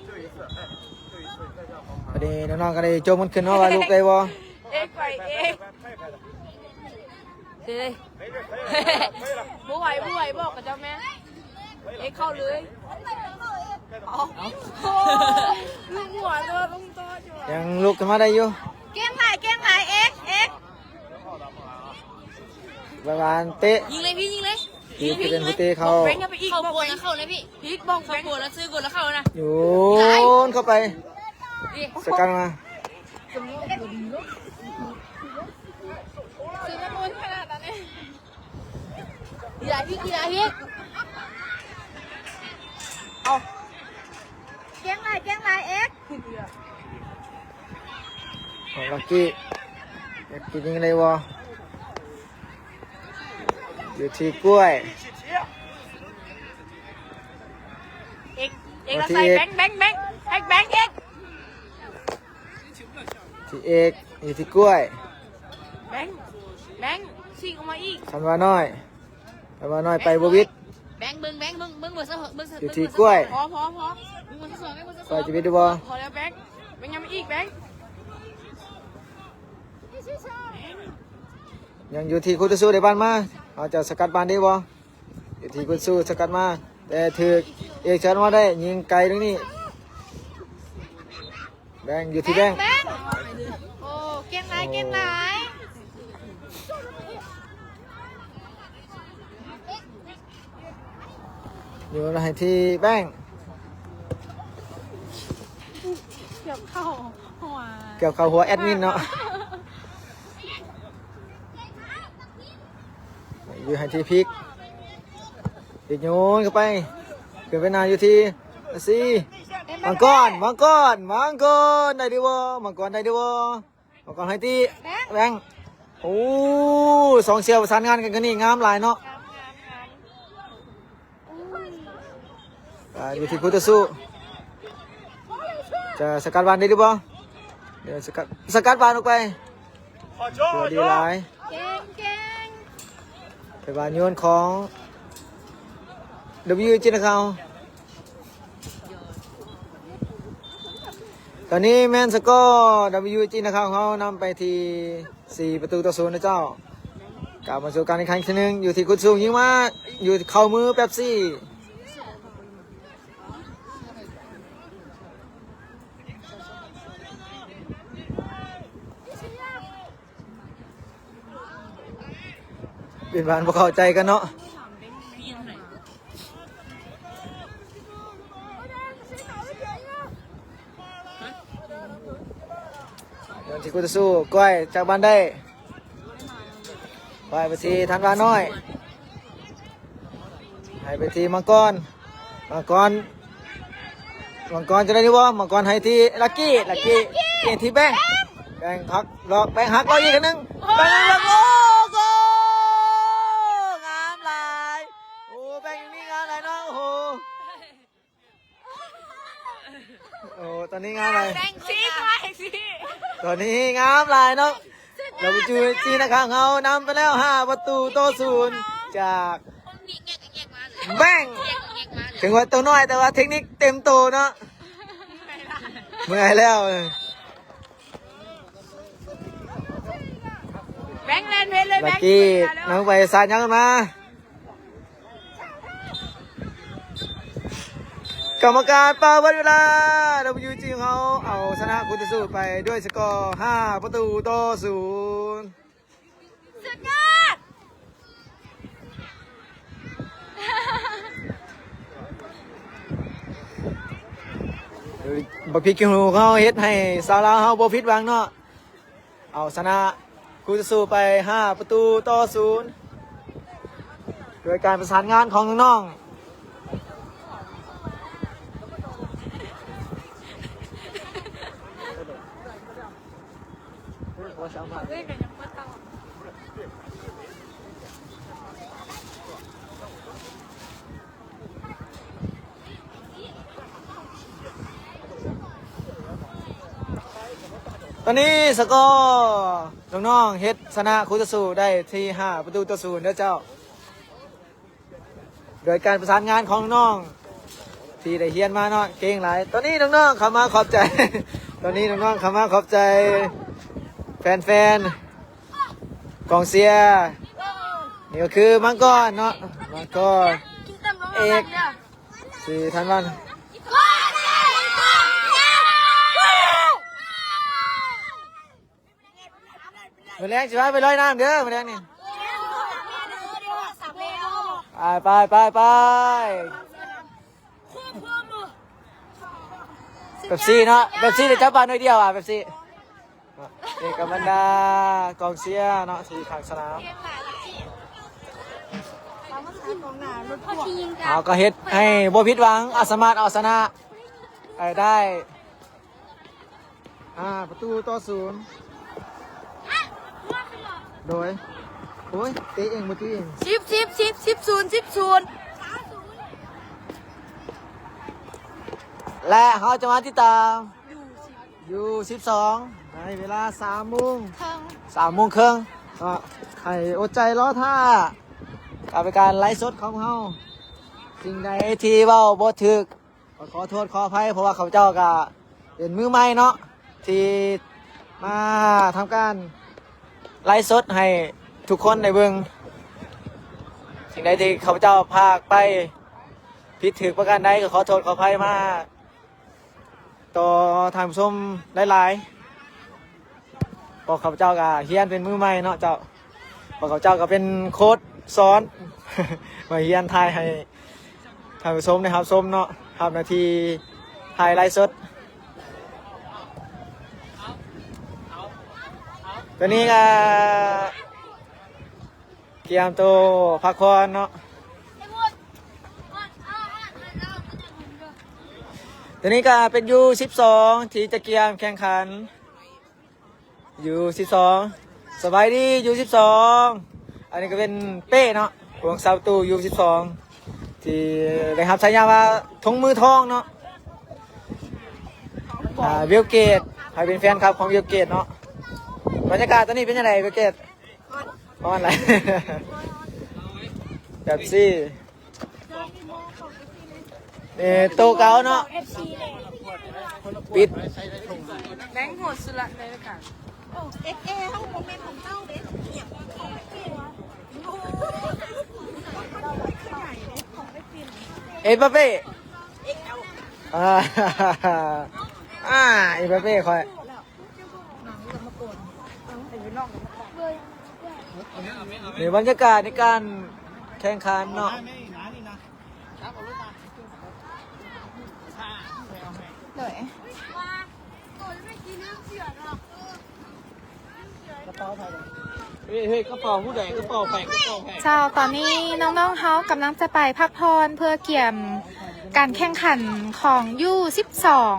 ອັນນີ້ນ້ອງໆກໍໄດ້ໂຈມກັນຂຶ້ນເນາະວ່າລູກໄດ້ບໍ່ ເອກໄປເອກ ເອີຍ ບໍ່ໄຫວ ບໍ່ໄຫວ ບອກກັບເຈົ້າແມ່ ເອກເຂົ້າເລີຍ ເອົາ ເອົາ ລູກຫົວໂດນລົງໂຕະຢູ່ ຍັງລຸກຂຶ້ນມາໄດ້ຢູ່ ເກັ່ງຫຼາຍ ເກັ່ງຫຼາຍ ເອກ ເອກ ປະມານເຕະ ຍິງເລີຍພີ່ ຍິງເລີຍ ທີ່ເປັນຜູ້ເຕະເຂົ້າ ເຂົ້າໂພນນະ ເຂົ້າເລີຍພີ່ ພິກ ເຂົ້າໂພນນະ ຊື້ໂກນແລ້ວເຂົ້ານະ ໂຍນເຂົ້າໄປ ສະກັດມາ ຊຸນລະມຸນຂະໜາດນັ້ນເດ ອີຫຼາ ອີຫຼາ ເຮັດ ເອົາ ເກັ່ງຫຼາຍ ເກັ່ງຫຼາຍ ເອັກ ຂອງລັກກີ້ ລັກກີ້ຍິງໄດ້ບໍ່ ຢູ່ທີ່ກ້ວຍ ເອັກ ເອັກ ອາໄສ ທີ່ເອັກ ແບງ ແບງ ແບງ ແບງ ແບງ ເອັກ ທີ່ເອກ ຢູ່ທີ່ກ້ວຍ ແບງ ແບງ ສີກອອກມາອີກ ທັນວານ້ອຍ ທັນວານ້ອຍໄປບໍ່ຫວິດ ແບງ ເບິ່ງ ແບງ ເບິ່ງ ເບິ່ງ ເບິ່ງ ຢູ່ທີ່ກ້ວຍ ພໍ ພໍ ພໍ ເບິ່ງ ເບິ່ງ ເບິ່ງ ກ້ວຍຈະຫວິດຫຼືບໍ່ ພໍແລ້ວ ແບງ ແບງ ຍັງມາອີກ ແບງ ຍັງຢູ່ທີ່ຄູ່ຕໍ່ສູ້ໄດ້ບານມາ ເຮົາຈະສະກັດບານໄດ້ບໍ່ ຢູ່ທີ່ຄູ່ສູ້ສະກັດມາ ແຕ່ຖືກເອກເຊີນມາໄດ້ ຍິງໄກຕົງນີ້ ແບງ ຢູ່ທີ່ແບງ ແບງ ໂອ້ ເກັ່ງຫຼາຍ ເກັ່ງຫຼາຍ ໂຍນໃຫ້ທີ່ແບງ ເກືອບເຂົ້າຫົວ ເກືອບເຂົ້າຫົວແອດມິນເນາະ ຢູ່ໃຫ້ທີ່ພິກ ພິກໂຍນເຂົ້າໄປ ຂຶ້ນໄປໜ້າຢູ່ທີ່ ອາຊີ ມັງກອນ ມັງກອນ ມັງກອນ ໄດ້ຫຼືບໍ່ ມັງກອນໄດ້ຫຼືບໍ່ ມັງກອນໃຫ້ທີ່ ແບງ ແບງ ໂອ້ ສອງເສື້ອປະສານງານກັນ ຄືນີ້ງາມຫຼາຍເນາະ ອ່າ ຢູ່ທີ່ຄູ່ຕໍ່ສູ້ ຈະສະກັດບານໄດ້ຫຼືບໍ່ ດຽວສະກັດ ສະກັດບານອອກໄປ ຖືວ່າດີຫຼາຍ ເກັ່ງ ເກັ່ງ ເປັນບານໂຍນຂອງ WIG ນາຄາ ຕອນນີ້ແມ່ນສະກໍ WIG ນາຄາຂອງເຮົານຳໄປທີ່ສີ່ປະຕູຕໍ່ສູນນະເຈົ້າ ກັບມາສູ່ການແຂ່ງຂັນອີກຄັ້ງໜຶ່ງ ຢູ່ທີ່ຄຸນຊຸງຍິງມາ ຢູ່ເຂົ້າມືແປັບຊີ ເປັນຫວານບໍ່ເຂົ້າໃຈກັນເນາະ ເດີນທີ່ຄູ່ຕໍ່ສູ້ ກ້ອຍ ຈັບບານໄດ້ ໄປໄປທີ່ທັນວານ້ອຍ ໃຫ້ໄປທີ່ມັງກອນ ມັງກອນ ມັງກອນຈະໄດ້ຫຼືບໍ່? ມັງກອນໃຫ້ທີ່ລັກກີ້ ລັກກີ້ ເກມທີ່ແບງ ແບງຫັກ ຫຼອກ ແບງຫັກ ຫຼອກອີກອັນໜຶ່ງ ແບງຫັກ ໂອ້ ໂກ! ງາມຫຼາຍ ໂອ້ ແບງນີ້ງາມຫຼາຍເນາະ ໂອ້ໂຫ ໂອ້ ຕອນນີ້ງາມຫຼາຍ ແບງສີ ຕອນນີ້ງາມຫຼາຍເນາະ ລາວເປັນຈູຈີນນາຄາຂອງເຮົານຳໄປແລ້ວຫ້າປະຕູຕໍ່ສູນ ຈາກແບງ ເຖິງວ່າໂຕນ້ອຍ ແຕ່ວ່າເທັກນິກເຕັມໂຕເນາະ ເມື່ອຍແລ້ວ ແບງແລ່ນເພນເລີຍ ລັກກີ້ ແບງ ນຳໄປສາດຫຍັງຂຶ້ນມາ ເ ກຳມະການປ່າວເວລາ ດັບເບິນຢູຈີ ຂອງເຮົາເອົາຊະນະຄູ່ຕໍ່ສູ້ໄປດ້ວຍສະກໍ ຫ້າປະຕູຕໍ່ສູນ. ສຸດຍອດ! ບັກພິກຂີ້ຫູຂອງເຮົາເຮັດໃຫ້ຊາວລາວເຮົາບໍ່ຜິດຫວັງເນາະ. ເອົາຊະນະຄູ່ຕໍ່ສູ້ໄປ ຫ້າປະຕູຕໍ່ສູນ ໂດຍການປະສານງານຂອງນ້ອງໆ. ຕອນນີ້ສະກໍນ້ອງໆເຮັດຊະນະຄູ່ຕໍ່ສູ້ໄດ້ທີ່ ຫ້າປະຕູຕໍ່ສູນເດີເຈົ້າ. ໂດຍການປະສານງານຂອງນ້ອງທີ່ໄດ້ຮຽນມາເນາະ ເກັ່ງຫຼາຍ. ຕອນນີ້ນ້ອງໆເຂົ້າມາຂອບໃຈ ຕອນນີ້ນ້ອງໆເຂົ້າມາຂອບໃຈແຟນໆ ກອງເຊຍ. ນີ້ກໍຄືມັງກອນເນາະ ມັງກອນ ເອກ ສີທັນວັນ. ມື້ແລງຊິພາໄປລອຍນ້ຳເດີ ມື້ແລງນີ້. ໄປ ໄປ ໄປ ໄປ. ເປັບຊີເນາະ ເປັບຊີ ໄດ້ຈັບບານໜ້ອຍດຽວ ອາ ເປັບຊີ. ເອກກັບບັນດາກອງເຊຍເນາະ ທີ່ຂ້າງສະໜາມ ເຮົາກໍເຮັດໃຫ້ບໍ່ຜິດຫວັງ ອາດສາມາດເອົາຊະນະໄດ້ ຫ້າປະຕູຕໍ່ສູນ ໂດຍ ໂອ້ຍ ເຕະເອງ ບໍ່ຕີເອງ. ສິບ ສິບ ສິບ ສິບສູນ ສິບສູນ ແລະ ເຮົາຈະມາຕິດຕາມຢູ່ສິບສອງ ໃນເວລາສາມໂມງ ສາມໂມງເຄິ່ງເນາະ ໃຫ້ອົດໃຈລໍຖ້າກັບການໄລຟ໌ສົດຂອງເຮົາ. ສິ່ງໃດທີ່ເວົ້າບໍ່ຖືກ ກໍຂໍໂທດຂໍອະໄພ ເພາະວ່າຂ້າພະເຈົ້າກະເປັນມືໃໝ່ເນາະ ທີ່ມາທຳການໄລຟ໌ສົດໃຫ້ທຸກຄົນໄດ້ເບິ່ງ. ສິ່ງໃດທີ່ຂ້າພະເຈົ້າພາກໄປຜິດຖືກປະການໃດ ກໍຂໍໂທດຂໍອະໄພມາຕໍ່ທ່ານຜູ້ຊົມຫຼາຍໆ. ພວກຂ້າພະເຈົ້າກໍຮຽນເປັນມືໃໝ່ເນາະເຈົ້າ ພວກຂ້າພະເຈົ້າກໍເປັນໂຄດສອນ ມາຮຽນຖ່າຍໃຫ້ທ່ານຜູ້ຊົມໄດ້ຮັບຊົມເນາະ ຮັບໜ້າທີ່ຖ່າຍໄລຟ໌ສົດ. ຕອນນີ້ກໍກຽມໂຕພັກຜ່ອນເນາະ ຕອນນີ້ກໍເປັນຢູສິບສອງ ທີ່ຈະກຽມແຂ່ງຂັນ ຢູສິບສອງ ສະບາຍດີ ຢູສິບສອງ ອັນນີ້ກໍເປັນເປ້ເນາະ ພວກສາມປະຕູ ຢູສິບສອງ ທີ່ໄດ້ຮັບສາຍາວ່າ ທົງມືທອງເນາະ ອາ ເວລເກດ ໃຜເປັນແຟນຄລັບຂອງເວລເກດເນາະ. ບັນຍາກາດຕອນນີ້ເປັນຈັ່ງໃດ ເວລເກດ? ຮ້ອນຫຼາຍ ແປັບຊີ. ເອີ ໂຕເກົ່າເນາະ ປິດ ແບງໂຫດສຸດລະໃນລາຍການ. ໂອ້ ເອັສເອ ເຮົາບໍ່ແມ່ນຂອງເຈົ້າເດ້ ຂອງເປັນ ເອັມບາເປ້ ອາ ອາ ເອັມບາເປ້ຂ້ອຍ. ນີ້ບັນຍາກາດໃນການແຂ່ງຂັນເນາະ ໂດຍ ເຮີ້ຍ ເຮີ້ຍ ກະເປົາຜູ້ໃດ? ກະເປົາໃຜ? ກະເປົາໃຜ? ເຈົ້າ ຕອນນີ້ນ້ອງໆເຮົາກຳລັງຈະໄປພັກຜ່ອນເພື່ອກຽມການແຂ່ງຂັນຂອງຢູສິບສອງ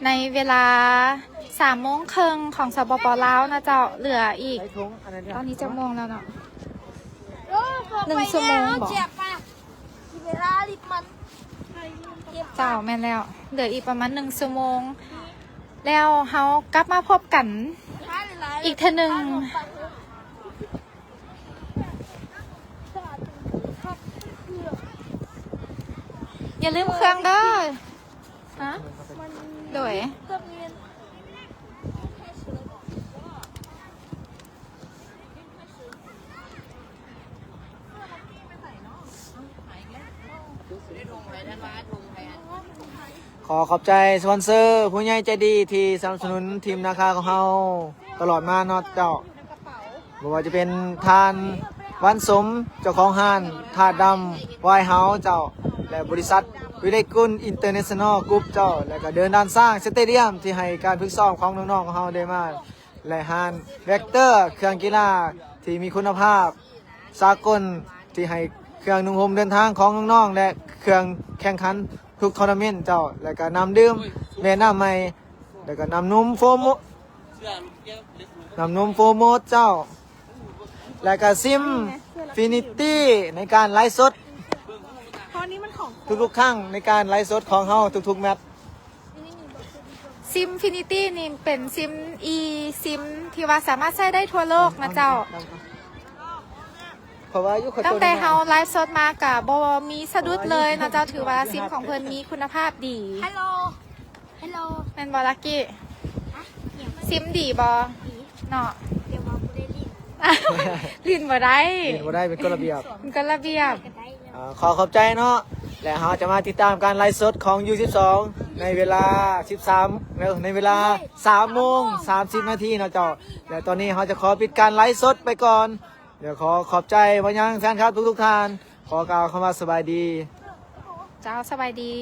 ໃນເວລາສາມໂມງເຄິ່ງຂອງ ສປປ ລາວ ນະເຈົ້າ. ເຫຼືອອີກ ຕອນນີ້ຈັກໂມງແລ້ວເນາະ? ໜຶ່ງຊົ່ວໂມງບໍ? ເຈົ້າ ແມ່ນແລ້ວ ເຫຼືອອີກປະມານໜຶ່ງຊົ່ວໂມງ ແລ້ວເຮົາກັບມາພົບກັນອີກເທື່ອໜຶ່ງ. ຢ່າລືມເຄື່ອງເດີ. ຮະ? ໂດຍ. ເ ຂໍຂອບໃຈສະປອນເຊີຜູ້ໃຫຍ່ໃຈດີທີ່ສະໜັບສະໜູນທີມນາຄາຂອງເຮົາຕະຫຼອດມາເນາະເຈົ້າ. ບໍ່ວ່າຈະເປັນທ່ານວັນສົມ ເຈົ້າຂອງຮ້ານທາດດຳວາຍເຮົາເຈົ້າ ແລະ ບໍລິສັດວິໄລກຸນອິນເຕີເນຊັນນໍກຣຸບເຈົ້າ ແລະ ກະເດີ່ນດ່ານຊ້າງສະເຕດຽມ ທີ່ໃຫ້ການຝຶກຊ້ອມຂອງນ້ອງໆຂອງເຮົາໄດ້ມາ ແລະ ຮ້ານແວັກເຕີເຄື່ອງກິລາທີ່ມີຄຸນນະພາບສາກົນ ທີ່ໃຫ້ເຄື່ອງນຸ່ງຫົ່ມເດີນທາງຂອງນ້ອງໆ ແລະ ເຄື່ອງແຂ່ງຂັນທຸກໂທນາເມັນເຈົ້າ ແລະ ກະນ້ຳດື່ມແມ່ນ້ຳໃໝ່ ແລະ ກະນ້ຳນົມໂຟໂມ ນ້ຳນົມໂຟໂມດເຈົ້າ ແລະກະຊິມຟິນິຕີໃນການໄລຟ໌ສົດ ເພາະນີ້ມັນຂອງ ທຸກໆຄັ້ງໃນການໄລຟ໌ສົດຂອງເຮົາທຸກໆແມັດ. ຊິມຟິນິຕີນີ້ເປັນຊິມອີຊິມທີ່ວ່າສາມາດໃຊ້ໄດ້ທົ່ວໂລກນະເຈົ້າ. ເພາະວ່າຢູ່ ຕັ້ງແຕ່ເຮົາໄລຟ໌ສົດມາກະບໍ່ມີສະດຸດເລີຍເນາະເຈົ້າ ຖືວ່າຊິມຂອງເພິ່ນມີຄຸນນະພາບດີ. ຮັລໂຫຼ ຮັລໂຫຼ ແມ່ນບໍ່ລັກກີ້? ຮະ? ຊິມດີບໍ່? ດີເນາະ ແຕ່ວ່າບໍ່ໄດ້ຫຼິ້ນ ຫຼິ້ນບໍ່ໄດ້ ຫຼິ້ນບໍ່ໄດ້ ເປັນກົດລະບຽບ ເປັນກົດລະບຽບ. ອ່າ ຂໍຂອບໃຈເນາະ ແລະ ເຮົາຈະມາຕິດຕາມການໄລຟ໌ສົດຂອງຢູສິບສອງໃນເວລາສິບສາມ ເອີ ໃນເວລາສາມໂມງສາມສິບນາທີເນາະເຈົ້າ. ແລະ ຕອນນີ້ເຮົາຈະຂໍປິດການໄລຟ໌ສົດໄປກ່ອນ. ດຽວຂໍຂອບໃຈມາຍັງແຟນຄລັບທຸກໆທ່ານ. ຂໍກ່າວຄຳວ່າສະບາຍດີ. ເຈົ້າ ສະບາຍດີ.